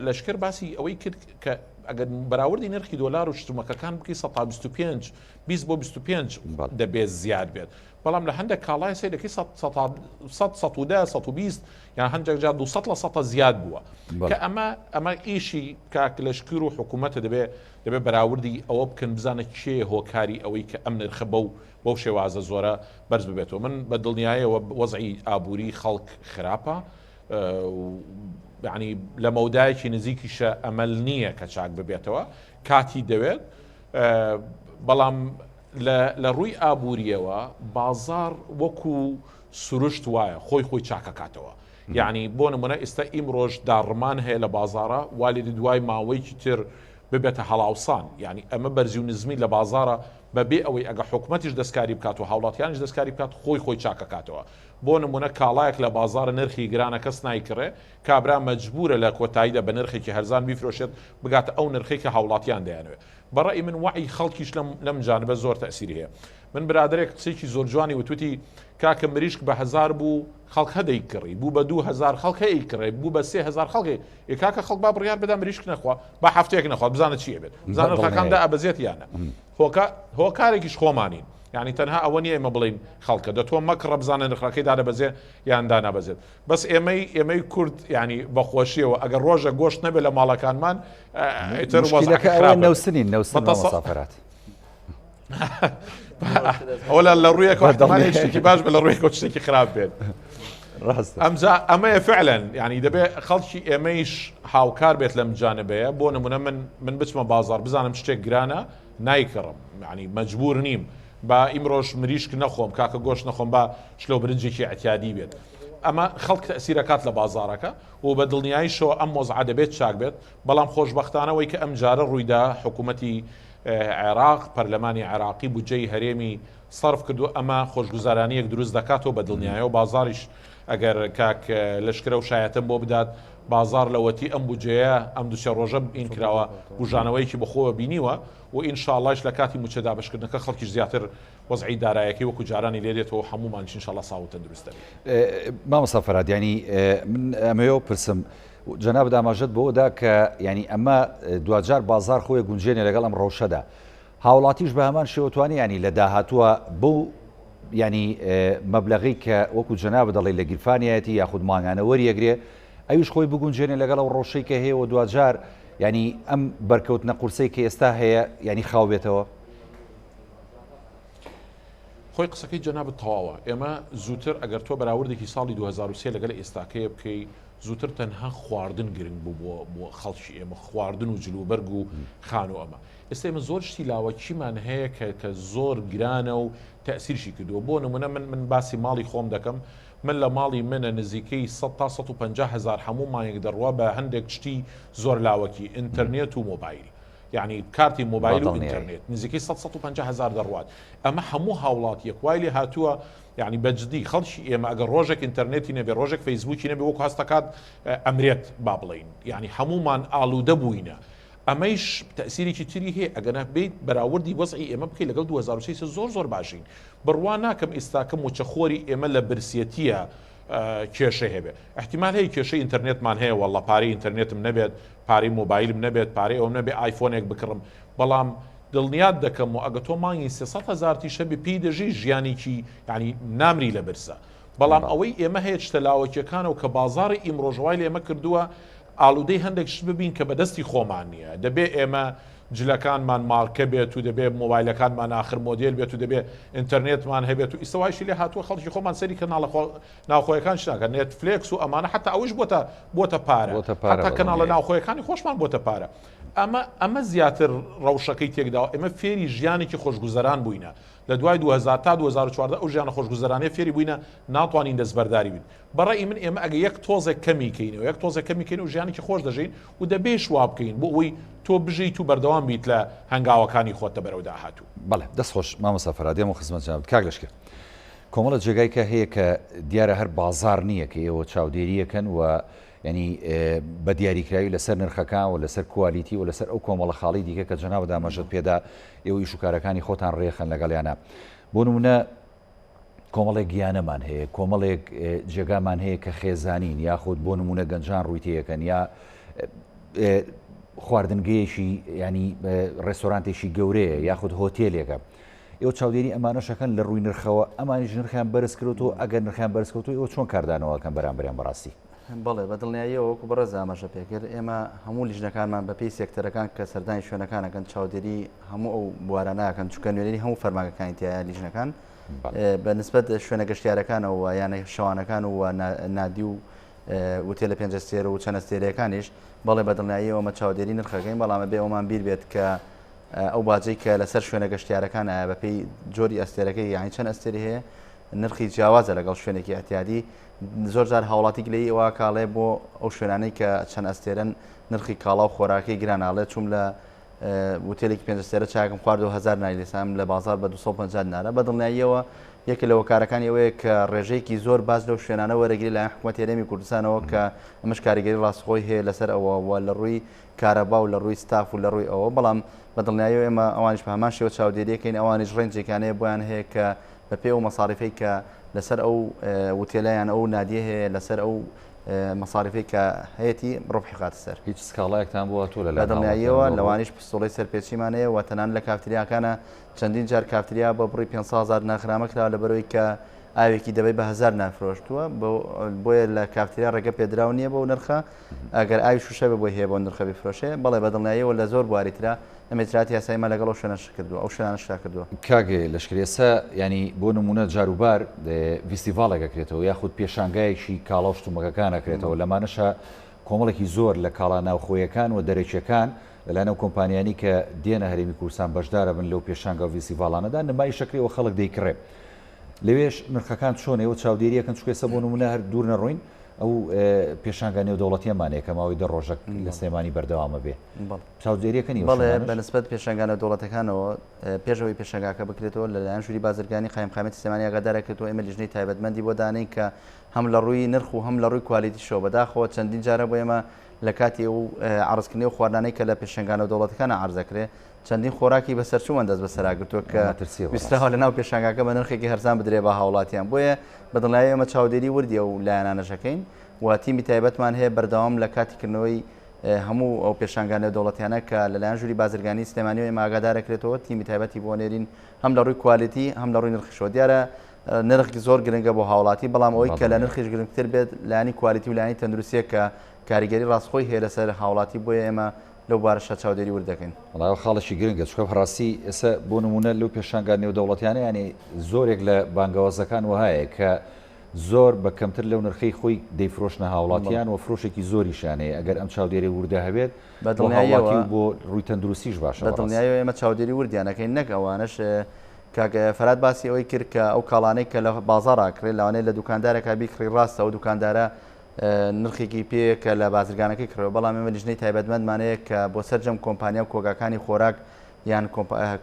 [SPEAKER 3] لەشکر باسی ئەوەی کرد کە ئەگەر بەراوردی نرخی دۆلار و شتومەکەکان بکەی 125 20 بۆ 25 دەبێت زیاد بێت بەڵام لە هەندێک کاڵای سەیرەکەی 100 110 120 یان هەندێک جار 200 لە سەتە زیاد بووە کە ئەمە ئەمە ئیشی کاک لەشکر و حکوومەتە دەبێ دەبێ بەراوردی ئەوە بکەن بزانە کێ هۆکاری ئەوەی کە ئەم نرخە بەو بەو شێوازە زۆرە بەرز ببێتەوە من بە دڵنیایەوە وەزعی ئابووری خەڵک خراپە یعنی لە مەودایەکی نزیکیشە ئەمەل نییە کە چاک ببێتەوە کاتی دەوێت بەڵام لە ڕووی ئابووریەوە بازار وەکو سروشت وایە خۆی خۆی چاکەکاتەوە یعنی بۆ نمونە ئێستا ئیمڕۆژ داڕمان هەیە لە بازارە والی دوای ماوەیەکی تر ببێتە هەڵاوسان یعنی ئەمە بەرزی و نزمی لە بازارە بەبێ ئەوەی ئەگە حکومەتیش دەستکاری بکات و هاوڵاتیانیش دەستکاری بکات خۆی خۆی چاکەکاتەوە بۆ نمونە کاڵایەک لە بازاڕ نرخی گرانە کەس نایکڕێ کابرا مەجبورە لە کۆتاییدا بە نرخێکی هەرزان بیفرۆشێت بگاتە ئەو نرخەی کە هاوڵاتیان دەیانەوێت بە ڕەئی من وەعی خەڵکیش لەم لەم جانبە زۆر تەئسیری هەیە من برادەرێک قسەیەکی زۆر جوانی وت وتی کاکە مریشک بە هەزار بوو خەڵک هە دەیکڕی بوو بە 2000 خەڵک هە ئەیکڕێ بوو بە 3000 خەڵک ئێ کاکە خەڵک با بڕیار بدا مریشک نەخوا با هەفتەیەک نەخوات بزانە چی ئەبێت بزانە نرخەکان دائەبەزێت یان نا هۆکا هۆکارێکیش خۆمانین یعنی تەنها ئەوە نییە ئێمە بڵین خەڵکە دەتۆ مەکڕە بزانە نرخەکەی دادەبەزێ یان دانابەزێت بەس ئێمەی ئێمەی کورد یعنی بەخۆشیەوە ئەگەر ڕۆژە گۆشت نەبێت لە ماڵەکانمان ئیتر وەزعەکە خراپە
[SPEAKER 1] نەوسنین نەوسن مامۆستا
[SPEAKER 3] ئەوە لە ڕوویەکەوە شتێکی باش بە لە ڕوویەکەوە شتێکی خراپ بێت
[SPEAKER 1] ڕاست
[SPEAKER 3] ئەمجا ئەمەیە فعلەن یعنی دەبێ خەڵکی ئێمەیش هاوکار بێت لەم جانبەیە بۆ نمونە من من بچمە بازار بزانم شتێک گرانە نایکڕم یعنی مەجبور نیم با ئیمڕۆژ مریشک نەخۆم کاکە گۆشت نەخۆم با شلۆ برنجێکی ئەتیادی بێت ئەمە خەڵک تەسیرەکات لە بازارەکە و بە دڵنیاییشەوە ئەم وەزعە دەبێت چاک بێت بەڵام خۆشبەختانەوەی کە ئەم جارە ڕوویدا حکوومەتی عێراق پەرلەمانی عێراقی بودجەی هەرێمی سەرف کردووە، ئەمە خۆشگوزارانییەک دروست دەکاتەوە بە دڵنیایەوە بازاڕیش ئەگەر کاک لەشکر ئەو شایەتەم بۆ بدات بازاڕ لەوەتی ئەم بودجەیە ئەم دوو سێ ڕۆژە ئین کراوە بوژانەوەیەکی بەخۆوە بینیوە و ئینشاڵڵایش لە کاتی مووچە دابەشکردنەکە خەڵکیش زیاتر وەزعی دارایەکەی وەکو جارانی لێ دێتەوە و هەموومانیش ئینشاڵڵا ساغ و تەندروست دەبین.
[SPEAKER 1] مامۆستا فەرهاد یانی من ئەمەوێ بپرسم جەنابت ئاماژەت بەوە دا کە یانی ئەمە دواجار بازاڕ خۆی گونجێنێ لەگەڵ ئەم ڕەوشەدا هاوڵاتیش بە هەمان شێوە توانی یانی لە داهاتووە بەو یانی مەبلەغەی کە وەکو جەنابت دەڵێی لە گیرفانیایەتی یاخود مانگانە وەریەگرێ ئەویش خۆی بگونجێنێ لەگەڵ ئەو ڕەوشەی کە هەیە و دواجار یانی ئەم بەرکەوتنە قورسەی کە ئێستا هەیە یانی خاو بێتەوە؟
[SPEAKER 3] خۆی قسەکەی جەنابت تەواوە ئێمە زووتر ئەگەر تۆ بەراوردێکی ساڵی 2023 لەگەل ئێستاکەیە بکەی زووتر تەنها خواردن گرنگ بوو بۆ بۆ خەڵکی ئێمە خواردن و جلوبەرگ و خانوو ئەمە ئێستا ئێمە زۆر شتی لاوەکیمان هەیە کە کە زۆر گرانە و تەئسیرشی کردووە بۆ نمونە من من باسی ماڵی خۆم دەکەم من لە ماڵی منە نزیکەی 100 تا 150 هەزار هەموو مانگێک دەڕوا بە هەندێک شتی زۆر لاوەکی ئینتەرنێت و مۆبایل یعنی کارتی مۆبایل و ئینتەرنێت نزیکەی 100 150 هەزار دەڕوات ئەمە هەموو هاوڵاتیەک وای لێ هاتووە یعنی بەجدی خەڵکی ئێمە ئەگەر ڕۆژێک ئینتەرنێتی نەبێ ڕۆژێک فەیسبووکی نەبێ وەکو هەستەکات ئەمرێت با بڵین یعنی هەمومان ئالوودە بووینە ئەمەیش تەئسیرێکی تری هەیە ئەگەنا بێیت بەراوردی وەزعی ئێمە بکەیت لەگەڵ 2023 زۆر زۆر باشین بڕوا ناکەم ئیستاکە موچەخۆری ئێمە لە برسێتیە کێشەی هەبێ احتیمال هەیە کێشەی ئینتەرنێتمان هەیە واللە پارەی ئینتەرنێتم نەبێت پارەی مۆبایلم نەبێت پارەی ئەوم نەبێ ئایفۆنێک بکڕم بەڵام. دڵنیات دەکەمەوە ئەگە تۆ مانگی 300 هەزار تیش هەبێ پێی دەژی ژیانێکی یعنی نامری لە برسا بەڵام ئەوەی ئێمە هەیە شتە لاوەکیەکانە و کە بازاڕی ئیمڕۆژ وای لە ئێمە کردووە ئالوودەی هەندێک شت ببین کە بەدەستی خۆمان نییە. دەبێ ئێمە جلەکانمان مارکە بێت و دەبێ مۆبایلەکانمان ئاخر مۆدێل بێت و دەبێ ئینتەرنێتمان هەبێت و ئیستا وایشی لێ هاتووە خەڵکی خۆمان سەیری کەناڵە ناوخۆیەکانیش ناکەن نێتفلێکس و ئەمانە حەتا ئەوەیش بۆتە بۆتە پارە
[SPEAKER 1] بۆتە پارە
[SPEAKER 3] حەتا کەناڵە
[SPEAKER 1] بەدڵنیایی.
[SPEAKER 3] ناوخۆیەکانی خۆشمان بۆتە پارە ئەمە ئەمە زیاتر ڕەوشەکەی تێکداوە ئێمە فێری ژیانێکی خۆشگوزەران بووینە لە دوای 2000 تا 2014 ئەو ژیانە خۆشگوزەرانەیە فێری بووینە ناتوانین دەستبەرداری بین. بە ڕەئی من ئێمە ئەگەر یەک تۆزێک کەمی کەینەوە یەک تۆزێک کەمی کەینەوە ژیانێکی خۆش دەژین و دەبێش وا بکەین بۆ ئەوەی تۆ بژیت و بەردەوام بیت لە هەنگاوەکانی خۆت بەرەو داهاتوو.
[SPEAKER 1] بەڵێ دەست خۆش مامۆستا فەرهاد دێمەوە خزمەت جەنابت کاک لەشکر کۆمەڵە جێگای کە هەیە کە دیارە هەر بازاڕ نییە کە ئێوە چاودێریەکەن و ینی بە دیاریکراوی لەسەر نرخەکان و لەسەر کوالیتی و لەسەر ئەو کۆمەڵە خاڵی دیکە کە جەنابت ئاماژەت پێدا ئێوە ئیش و کارەکانی خۆتان ڕێخەن لەگەڵیانە بۆ نمونە کۆمەڵێک یانەمان هەیە، کۆمەڵێک جێگامان هەیە کە خێزانین یاخود بۆ نمونە گەنجان ڕووی تێیەکەن یا خواردنگەیەکی ینی ڕێستۆرانتێکی گەورەیە یاخود هۆتێلێکە. ئێوە چاودێری ئەمانەشەکەن لە ڕووی نرخەوە ئەمانیش نرخیان بەرز کرێتەوە ئەگەر نرخیان بەرز کەوتەوە ئێوە چۆن کاردانەوەکەن بەرامبەریان بەڕاستی؟
[SPEAKER 2] بەڵێ بە دڵنیاییەوە وەکو بەڕێز ئاماژە پێکرد ئێمە هەموو لیژنەکانمان بەپێی سێکتەرەکان کە سەردانی شوێنەکان ئەکەن چاودێری هەموو ئەو بوارانە ئەکەن چونکە نوێنەری هەموو فەرمانگەکانی تایە لیژنەکان بە نسبەت شوێنە گەشتیارەکانەوە یانە شەوانەکان و نادی و وتێلە پێنج ئەستێرە و چەند ئەستێرەیەکانیش بەڵێ بە دڵنیاییەوە ئەمە چاودێری نرخەکەین بەڵام ئەبێ ئەومان بیر بێت کە ئەو باجەی کە لەسەر شوێنە گەشتیارەکان ئایا بەپێی جۆری ئەستێرەکەی یانی چەند ئەستێری هەیە نرخی جیاوازە لەگەڵ شوێنێکی ئەتیادی زۆر جار هاوڵاتی گلەیی ئەوە کاڵێ بۆ ئەو شوێنانەی کە چەند ئەستێرەن نرخی کاڵا و خۆراکەی گران ئاڵێ چوم لە وتێلێکی پێنج ئەستێرە چاکم خواردەوە 1000 دیناری لێسام لە بازار بە 250 دینارە بە دڵنیاییەوە یەکێ لە هۆکارەکانی ئەوەیە کە ڕێژەیەکی زۆر باج لەو شوێنانە وەرەگری لایەن حکوومەتی هەرێمی کوردستانەوە کە ئەمەش کاریگەری ڕاستخۆی هەیە لەسەر ئەوە و لە ڕووی کارەبا و لە ڕووی ستاف و لە ڕووی ئەوە بەڵام بە دڵنیاییەوە ئێمە ئەوانیش بە هەمان شێوە چاودێریەکەین ئەوانیش range ێکیان هەیە بۆیان هەیە کە بەپێی ئەو مەساریفەی کە لەسەر ئەو وتێلە یان ئەو نادیە هەیە لەسەر ئەو مەساریفەی کە هەیەتی ڕبحی بخاتە سەر.
[SPEAKER 1] هیچ سکاڵایەکتان بۆ هاتووە لەلایەن
[SPEAKER 2] بە دڵنیاییەوە
[SPEAKER 1] هاوڵاتیانەوە؟
[SPEAKER 2] لەوانیش پستۆڵەی سەرپێچیمان هەیە و تەنانەت لە کافتریاکانە چەندین جار کافتریا بە بڕی 500 هەزار دینار غرامە کراوە لەبەرئەوەی کە ئاوێکی دەبەی بە 1000 دینار فرۆشتووە بۆیە لە کافتریا ڕێگە پێدراو نییە بەو نرخە ئەگەر ئاوی شوشە بێ بۆی هەیە بەو نرخە بیفرۆشێ بەڵێ بە دڵنیاییەوە لە زۆر بواری ترا ئێمە ئیجرائاتی یاساییمان لەگەڵ ئەو شوێنەش کردووە ئەو شوێنانەشدا کردووە.
[SPEAKER 1] کاک لەشکر ئێستا یانی بۆ نموونە جاروبار ڤیستیڤاڵێک ئەکرێتەوە یاخود پێشانگایەکی کاڵا و شتومەکەکان ئەکرێتەوە لەمانەشا کۆمەڵێکی زۆر لە کاڵا ناوخۆیەکان و دەرەکیەکان لەلایەن ئەو کۆمپانیانی کە دێنە هەرێمی کوردستان بەشدارەبن لەو پێشانگا و ڤیستیڤاڵانەدا نمایش ئەکرێ و خەڵک دەیکڕێ لەوێش نرخەکان چۆنە ئێوە چاودێری ئەکەن چونکە ئێستا بۆ نموونە هەر دوور نەڕۆین ئەو پێشانگا نێودەوڵەتیەمان هەیە کە ماوەی دە ڕۆژە لە سلێمانی بەردەوامە بێ چاودێریەکەن ئێوە
[SPEAKER 2] بەڵێ
[SPEAKER 1] شوێنانەش؟
[SPEAKER 2] بە نسبەت پێشانگا نێودەوڵەتەکانەوە پێش ئەوەی پێشانگاکە بکرێتەوە لەلایەن ژووری بازرگانی قایمقامیەتی سلێمانی ئاگادار ئەکرێتەوە ئێمە لیژنەی تایبەتمەندی بۆ دانێین کە هەم لە ڕووی نرخ و هەم لە ڕووی کوالیتیشەوە بەداخەوە چەندین جارە بۆ ئێمە لە کاتی ئەو عەرزکردنی ئەو خواردنانەی کە لە پێشانگا نێودەوڵەتەکانە عەرز ئەکرێ چەندین خۆراکی بەسەرچوومان دەست بەسەرا گرتووە کە ویستراوە لەناو پێشانگاکە بە نرخێکی هەرزان بدرێ بە هاوڵاتیان بۆیە بە دڵنیایی ئێمە چاودێری وردی ئەو لایەنانەش ئەکەین و تیمی تایبەتمان هەیە بەردەوام لە کاتی کردنەوەی هەموو ئەو پێشانگا نێودەوڵەتیانە کە لەلایەن ژووری بازرگانی سلێمانیەوە ئێمە ئاگادارەکرێتەوە تیمی تایبەتی بۆ نێرین هەم لە ڕووی کوالیتی هەم لە ڕووی نرخیشەوە دیارە نرخ زۆر گرنگە بۆ هاوڵاتی بەڵام ئەوەی کە لە نرخیش گرنگتر بێت لایەنی کوالیتی و لایەنی تەندروستیە کە کاریگەری ڕاستخۆی هەیە لەسەر هاوڵاتی بۆیە ئێمە لەو بارەشە چاودێری ورد دەکەین.
[SPEAKER 1] وەڵا ئەوە خاڵێکی گرنگە چونکە بەڕاستی ئێستا بۆ نموونە لەو پێشانگا نێودەوڵەتیانە یانی زۆرێک لە بانگەوازەکان وەهایە کە زۆر بە کەمتر لەو نرخەی خۆی دەیفرۆشنە هاوڵاتیان و فرۆشێکی زۆریشیان هەیە ئەگەر ئەم چاودێری وردە هەبێت بۆ هاوڵاتی و بۆ ڕووی تەندروستیش باشە
[SPEAKER 2] بە دڵنیاییەوە ئێمە چاودێری وردیان ئەکەین نەک ئەوانەش کاک فەرهاد باسی ئەوەی کرد کە ئەو کاڵانەی کە لە بازاڕ ئەکڕێ لەوانەیە لە دوکاندارێکا بیکڕی ڕاستە ئەو دوکاندارە نرخێکی پێیە کە لە بازرگانەکەی کڕیوە، بەڵام ئێمە لیژنەی تایبەتمەندمان هەیە کە بۆ سەرجەم کۆمپانیا و کۆگاکانی خۆراک یان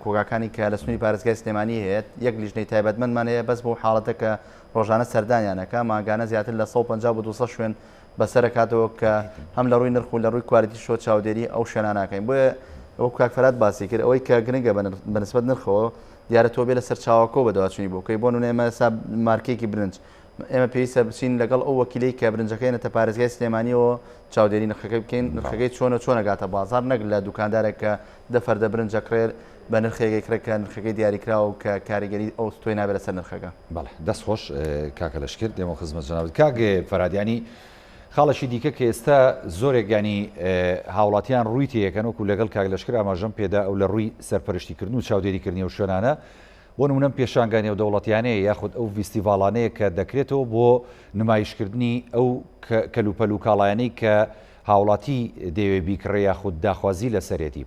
[SPEAKER 2] کۆگاکانی کە لە سنووری پارێزگای سلێمانی هەیە یەک لیژنەی تایبەتمەندمان هەیە بەس بۆ حاڵەتە کە ڕۆژانە سەردانیان ئەکا مانگانە زیاتر لە 150 بۆ 200 شوێن بەسەرەکاتەوە کە هەم لە ڕووی نرخ و لە ڕووی کوالیتیشەوە چاودێری ئەو شوێنانە ئەکەین بۆیە وەکو کاک فەرهاد باسی کرد ئەوەی کە گرنگە بە نسبەت نرخەوە دیارە تۆ بێ لە سەرچاوەکەوە بەدواچوونی بۆ بکەی بۆ نمونە ئێمە ئێستا مارکێکی برنج. ئێمە پێویستە بچین لەگەڵ ئەو وەکیلەی کە برنجەکەی نەتە پارێزگای سلێمانیەوە چاودێری نرخەکەی بکەین نرخەکەی چۆنە چۆن ئەگاتە بازاڕ نەک لە دوکاندارێک کە دە فەردە برنج ئەکڕێ بە نرخێک ئەیکڕێ کە نرخەکەی دیاریکراوە و کە کاریگەری ئەو تۆی نابێت لەسەر نرخەکە.
[SPEAKER 1] بەڵێ دەست خۆش کاکە لەشکر دێمەوە خزمەت جەنابت کاک فەرهاد یانی خاڵێکی دیکە کە ئێستا زۆرێک ینی هاوڵاتیان ڕووی تێیەکەن وەکو لەگەڵ کاک لەشکر ئاماژەم پێدا ئەو لە ڕووی سەرپەرشتیکردن و چاودێریکردنی ئەو شوێنانە بۆ نمونە ئەم پێشانگا نێودەوڵەتیانەیە یاخود ئەو ڤیستیڤاڵانەیە کە دەکرێتەوە بۆ نمایشکردنی ئەو کەلوپەل و کاڵایانەی کە هاوڵاتی دەیەوێ بیکڕێ یاخود داخوازی لەسەرێتی.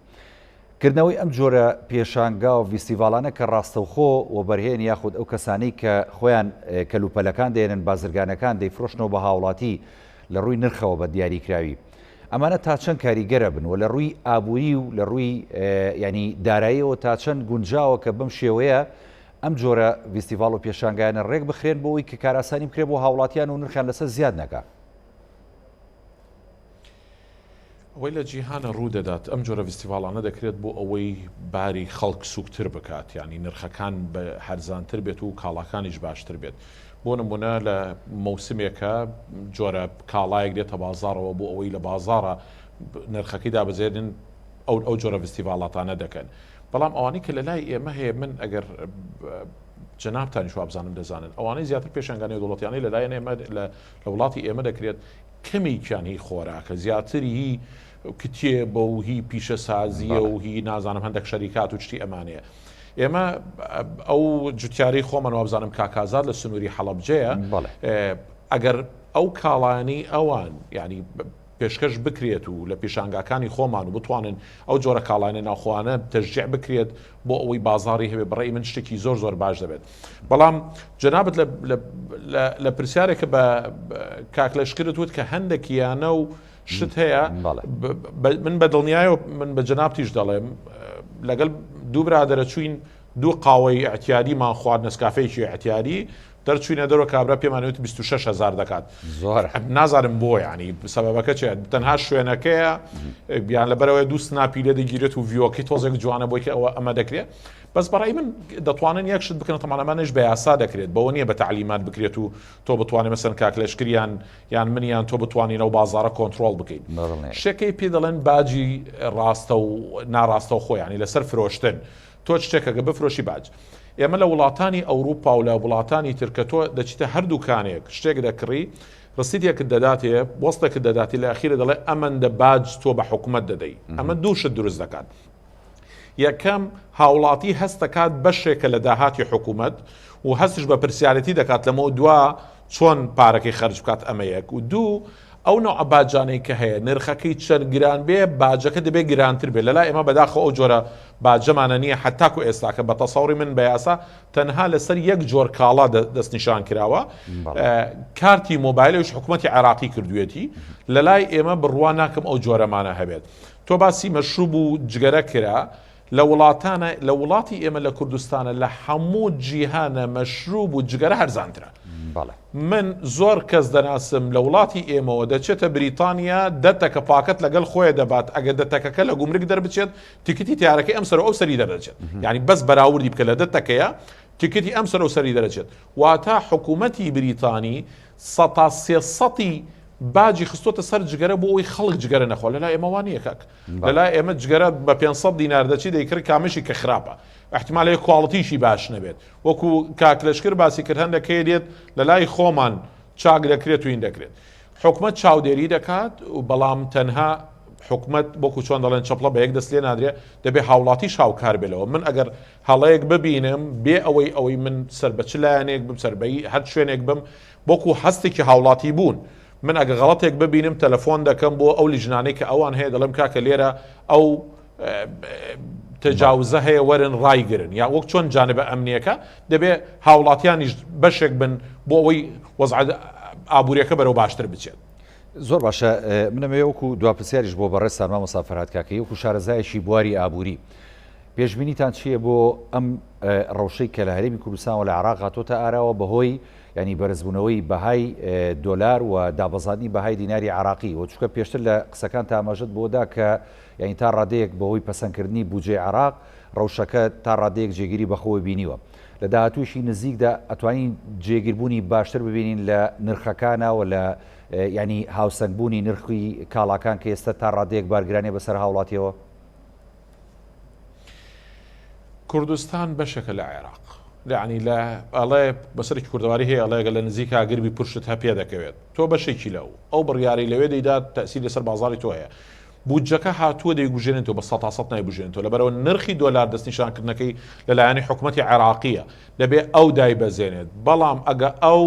[SPEAKER 1] کردنەوەی ئەم جۆرە پێشانگا و ڤیستیڤاڵانە کە ڕاستەوخۆ وەبەرهێن یاخود ئەو کەسانەی کە خۆیان کەلوپەلەکان دێنن بازرگانەکان دەیفرۆشنەوە بە هاوڵاتی لە ڕووی نرخەوە بە دیاریکراوی ئەمانە تا چەند کاریگەرە بن و لە ڕووی ئابووری و لە ڕووی ینی داراییەوە تا چەند گونجاوە کە بەم شێوەیە ئەم جۆرە ڤیستیڤاڵ و پێشانگایانە ڕێک بخرێن بۆ ئەوەی کە کارئاسانی بکرێت بۆ هاوڵاتیان و نرخیان لەسەر زیاد نەکا.
[SPEAKER 3] ئەوەی لە جیهانە ڕوو دەدات ئەم جۆرە ڤیستیڤاڵانە دەکرێت بۆ ئەوەی باری خەڵک سووکتر بکات یانی نرخەکان هەرزانتر بێت و کاڵاکانیش باشتر بێت بۆ نمونە لە مەوسمێکە جۆرە کاڵایەک دێتە بازاڕەوە بۆ ئەوەی لە بازاڕە نرخەکەی دابەزێنن ئەو ئەو جۆرە ڤیستیڤاڵاتانە دەکەن بەڵام ئەوانەی کە لە لای ئێمە هەیە من ئەگەر جەنابتانیش وابزانم دەزانن ئەوانەی زیاتر پێشانگا نێودەوڵەتیانەی لەلایەن ئێمە لە وڵاتی ئێمە دەکرێت کەمێکیان هی خۆراکە زیاتر هی کتێبە و هی پیشەسازیە و هی نازانم هەندێک شەریکات و شتی ئەمانەیە ئێمە ئەو جوتیاری خۆمان وابزانم کاکازاد لە سنووری حەڵەبجەیە ئەگەر ئەو کاڵانی ئەوان ینی پێشکەش بکرێت و لە پیشانگاکانی خۆمان و بتوانن ئەو جۆرە کاڵانە ناوخۆانە تەشجیع بکرێت بۆ ئەوەی بازاری هەبێ بەڕێی من شتێکی زۆر زۆر باش دەبێت بەڵام جەنابت لە پرسیارێکە بە کاک لەشکرت وت کە هەندێک یانە و شت هەیە من بە دڵنیایەوە من بە جەنابتیش دەڵێم لەگەڵ دوو برادەرە چوین دوو قاوەی ئەتیادیمان خوارد نسکافەیەکی ئەتیادی دەرچوینە دەرەوە کابرا پێمان وت 26 هزار دەکات
[SPEAKER 1] زۆر
[SPEAKER 3] نازانم بۆ ینی سەبەبەکە چێت تەنها شوێنەکەیە بیان لەبەرەوەی دوو سناپی لێ دەگیرێت و ڤیۆکەی تۆزێک جوانە بۆی کە ئەوە ئەمە دەکرێت بەس بەڕای من دەتوانن یەک شت بکەن تەمان ئەمانەش بە یاسا دەکرێت بەوە نییە بە تەعلیمات بکرێت و تۆ بتوانێت مەسەن کاک لەشکریان یان منیان تۆ بتوانین ئەو بازارە کۆنتترۆل بکەین شتەکەی پێ دەڵێن باجی ڕاستە و ناڕاستە خۆیانی لەسەر فرۆشتن تۆ شتێکەکە بفرۆشی باج ئێمە لە وڵاتانی ئەوروپا و لە وڵاتانی تر کە تۆ دەچیتە هەر دوکانێک شتێک دەکڕی ڕسیتێکت دەداتێ وەستێکت دەداتی لە ئەخیرە دەڵێ ئەمەندە باج تۆ بە حکومەت دەدەی ئەمە دوو شت دروست دەکات یەکەم هاوڵاتی هەست دەکات بەشێکە لە داهاتی حکومەت و هەستش بە پرسیارەتی دەکات لەمەوە دوا چۆن پارەکەی خەرج بکات ئەمە یەک و دوو ئەو نەوعە باجانەی کە هەیە نرخەکەی چەند گران بێ باجەکە دەبێ گرانتر بێ لەلای ئێمە بەداخەوە ئەو جۆرە باجەمانە نییە حەتاکو ئێستاکە بە تەسەوری من بە یاسا تەنها لەسەر یەک جۆر کاڵا دەستنیشان کراوە کارتی مۆبایل ئەویش حکوومەتی عێراقی کردوێتی لەلای ئێمە بڕوا ناکەم ئەو جۆرەمانە هەبێت تۆ باسی مەشروب و جگەرە کرا لە وڵاتانە لە وڵاتی ئێمە لە کوردستانە لە هەموو جیهانە مەشروب و جگەرە هەرزانترە.
[SPEAKER 1] بەڵێ.
[SPEAKER 3] من زۆر کەس دەناسم لە وڵاتی ئێمەوە دەچێتە بریتانیا دە تەکە پاکەت لەگەل خۆێ دەبات ئەگەر دە تەکەکە لە گومرگ دەربچێت تیکتی تیارەکەی ئەم سەر و ئەو سەری دەردەچێت یعنی بەس بەراوردی بکە لە دە تەکەیە تیکتی ئەم سەر و سەری دەرەچێت واتە حکوومەتی بریتانی سەتا سێسەتی باجی خستۆتە سەر جگەرە بۆ ئەوەی خەڵک جگەرە نەخوا لەلای ئێمە وا نییە کاک لەلای ئێمە جگەرە بە 500 دینار دەچی دەیکڕی کامشی کە خراپە احتمالەیە کواڵتیشی باش نەبێت وەکو کاک لەشکر باسی کرد هەندێک هەیە دێت لەلای خۆمان چاک دەکرێت و این دەکرێت حکومەت چاودێری دەکات و بەڵام تەنها حکومەت وەکو چۆن دەڵێن چەپڵە بە یەک دەست لێ نادرێ دەبێ هاوڵاتیش هاوکار بێ لەوە من ئەگەر هەڵەیەک ببینم بێ ئەوەی ئەوەی من سەر بە چ لایەنێک بم سەر بە هەر شوێنێک بم وەکو هەستێکی هاوڵاتی بوون من ئەگە غەڵەتێک ببینم تەلەفۆن دەکەم بۆ ئەو لیژنانەی کە ئەوان هەیە دەڵێم کاکە لێرە ئەو تەجاوزە هەیە وەرن ڕایگرن یا وەک چۆن جانبە ئەمنیەکە دەبێ هاوڵاتیانیش بەشێک بن بۆ ئەوەی وەزع ئابووریەکە بەرەو باشتر بچێت.
[SPEAKER 1] زۆر باشە منەمەوێ وەکو دوا پرسیاریش بۆ بەڕێزتان مامۆستا فەرهاد کاکەیی وەکو شارەزایەکی بواری ئابووری پێشبینیتان چییە بۆ ئەم ڕەوشەی کە لە هەرێمی کوردستان و لە عێراق هاتۆتە ئاراوە بەهۆی ینی بەرزبوونەوەی بەهای دۆلار و دابەزاندنی بەهای دیناری عراقی و چونکە پێشتر لە قسەکان ئاماژەت بۆ دا کە یانی تا ڕادەیەک بەهۆی پەسەندکردنی بودجەی عێراق ڕەوشەکە تا ڕادەیەک جێگیری بەخۆوە بینیوە. لە داهاتوویشی نزیکدا ئەتوانین جێگیربوونی باشتر ببینین لە نرخەکانا و لە یانی هاوسەنگبوونی نرخی کاڵاکان کە ئێستا تا ڕادەیەک بارگرانیە بەسەر هاوڵاتیەوە؟
[SPEAKER 3] کوردستان بەشێکە لە عێراق یعنی لە ئەڵێ بەسەرێکی کوردەواری هەیە ئەڵێ گەر لە نزیک ئاگر بی پرشت هە پێ دەکەوێت تۆ بەشێکی لەو ئەو بڕیارەی لەوێ دەیدات تەئسیر لەسەر بازاڕی تۆ هەیە بودجەکە هاتووە دەیگوژێنێتەوە بە سەتا سەت نایبوژێنێتەوە لەبەرئەوە نرخی دۆلار دەستنیشانکردنەکەی لەلایەنی حکومەتی عێراقیە دەبێ ئەو دایبەزێنێت بەڵام ئەگە ئەو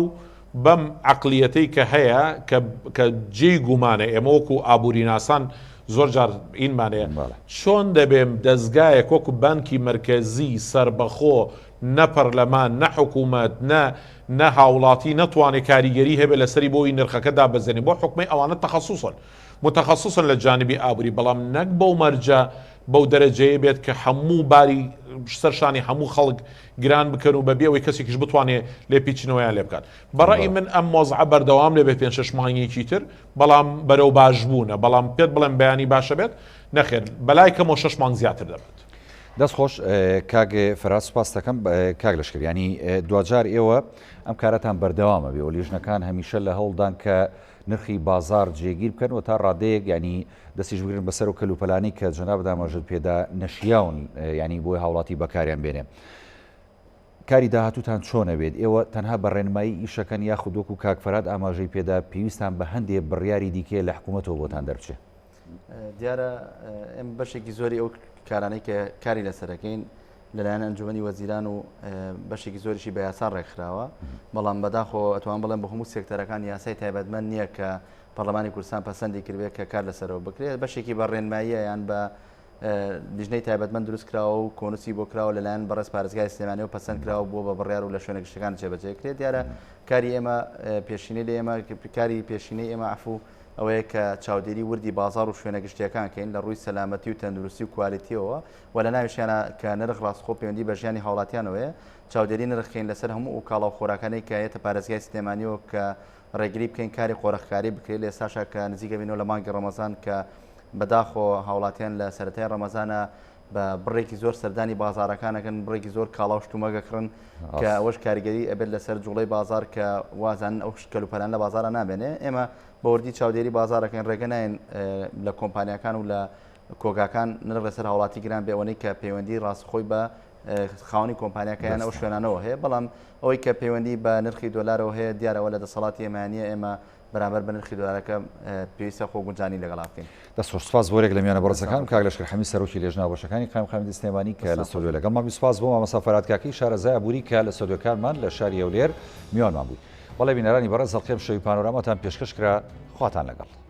[SPEAKER 3] بەم عەقلیەتەی کە هەیە کە کە جێی گومانە ئێمە وەکو ئابووریناسان زۆر جار ئینمان هەیە چۆن دەبێ دەزگایەک وەکو بانکی مەرکەزی سەربەخۆ نە پەرلەمان نە حکوومەت نە نە هاوڵاتی نەتوانێت کاریگەری هەبێت لەسەری بۆی نرخەکە دابەزێنێ بۆ حکومەی ئەوانە تەخەسوسن موتەخەسوسن لە جانبی ئابوری بەڵام نەک بەو مەرجە بەو دەرەجەیە بێت کە هەموو باری سەر شانی هەموو خەڵک گران بکەن و بەبێ ئەوەی کەسێکیش بتوانێت لێپیچنەوەیان لێ بکات بەڕەئی من ئەم وەزعە بەردەوام دەبێت پێنج شەش مانگێکی تر بەڵام بەرەو باشبوونە بەڵام پێت بڵێم بەیانی باشە بێت نەخێر بەلای کەمەوە شەش مانگ زیاتر دەبێت.
[SPEAKER 1] دەست خۆش کاک فەرهاد سوپاست دەکەم کاک لەشکر یانی دواجار ئێوە ئەم کارەتان بەردەوامە بێ و لیژنەکان هەمیشە لە هەوڵدان کە نرخی بازاڕ جێگیر بکەن و تا ڕادەیەک یانی دەستیش بگرن بەسەر و کەلوپەلانەی کە جەنابت ئاماژەت پێدا نەشیاون یانی بۆی هاوڵاتی بەکاریان بێنێ. کاری داهاتووتان چۆنە بێت؟ ئێوە تەنها بە ڕێنمایی ئیشەکەن یاخود وەکو کاک فەرهاد ئاماژەی پێدا پێویستان بە هەندێ بڕیاری دیکەیە لە حکوومەتەوە بۆتان دەربچێ؟
[SPEAKER 2] دیارە ئێمە بەشێکی زۆری ئەو کارانەی کە کاری لەسەرەکەین لەلایەن ئەنجومەنی وەزیران و بەشێکی زۆریشی بە یاسا ڕێکخراوە بەڵام بەداخۆ ئەتوان بڵێم بە هەموو سێکتەرەکان یاسای تایبەتمەند نییە کە پەرلەمانی کوردستان پەسەندی کردبێت کە کار لەسەرەوە بکرێت بەشێکی بە ڕێنماییە یان بە لیژنەی تایبەتمەند دروست کراوە و کۆنوسی بۆ کراوە لەلایەن بەڕێز پارێزگای سلێمانی و پەسەند کراوە بووە بە بڕیار و لە شوێنە گشتەکان جێبەجێ کرێت دیارە کاری ئێمە پێشینەی لە ئێمە کاری پێشینەی ئێمە عفو ئەوەیە کە چاودێری وردی بازار و شوێنە گشتیەکان کەین لە ڕووی سەلامەتی و تەندروستی و کوالیتیەوە و لە ناویشیانە کە نرخ ڕاستخۆ پەیوەندی بە ژیانی هاوڵاتیانەوەیە چاودێری نرخ کەین لەسەر هەموو ئەو کاڵا و خۆراکانەی کە یەتە پارێزگای سلێمانیەوە کە ڕێگری بکەین کاری قۆرخکاری بکرێت لە ئێستاشا کە نزیکە بینەوە لە مانگی ڕەمەزان کە بەداخەوە هاوڵاتیان لە سەرەتای ڕەمەزانە بە بڕێکی زۆر سەردانی بازارەکان ئەکەن بڕێکی زۆر کاڵا و شتومەک ئەکڕن کە ئەوەش کاریگەری ئەبێت لەسەر جوڵەی بازار کە وازانن ئەو کەلوپەلان لە بازارە نامێنێ ئێمە بە وردی چاودێری بازارەکەین ڕێگە ناین لە کۆمپانیاکان و لە کۆگاکان نرخ لەسەر هاوڵاتی گران بێ ئەوەنەی کە پەیوەندی ڕاستخۆی بە خاوەنی کۆمپانیاکەیان ئەو شوێنانەوە هەیە بەڵام ئەوەی کە پەیوەندی بە نرخی دۆلارەوە هەیە دیارەوە لە دەسەڵاتی ئێمانە ئێمە بەرامبەر بە نرخی دۆلارەکە پێویستە خۆگونجانی لەگەڵا بکەین.
[SPEAKER 1] دەست خۆش سوپاس بۆ رێک لە میانە بەڕێزەکانم کاک لەشکر حەمید سەرۆکی لێژنە هاوبەشەکانی قایمقامیەتی سلێمانی کە لە ستۆدیۆ لەگەڵمان بووی سوپاس بۆ مامۆستا فەرهاد کاکەیی شارەزای ئابووری کە لە ستۆدیۆکانمان لە شاری هەولێر میوانمان بووی بەڵێ بینەرانی بەڕێز ئەڵقەی ئەمشەوی پانۆراماتان پێشکەش کرا خواتان لەگەڵ.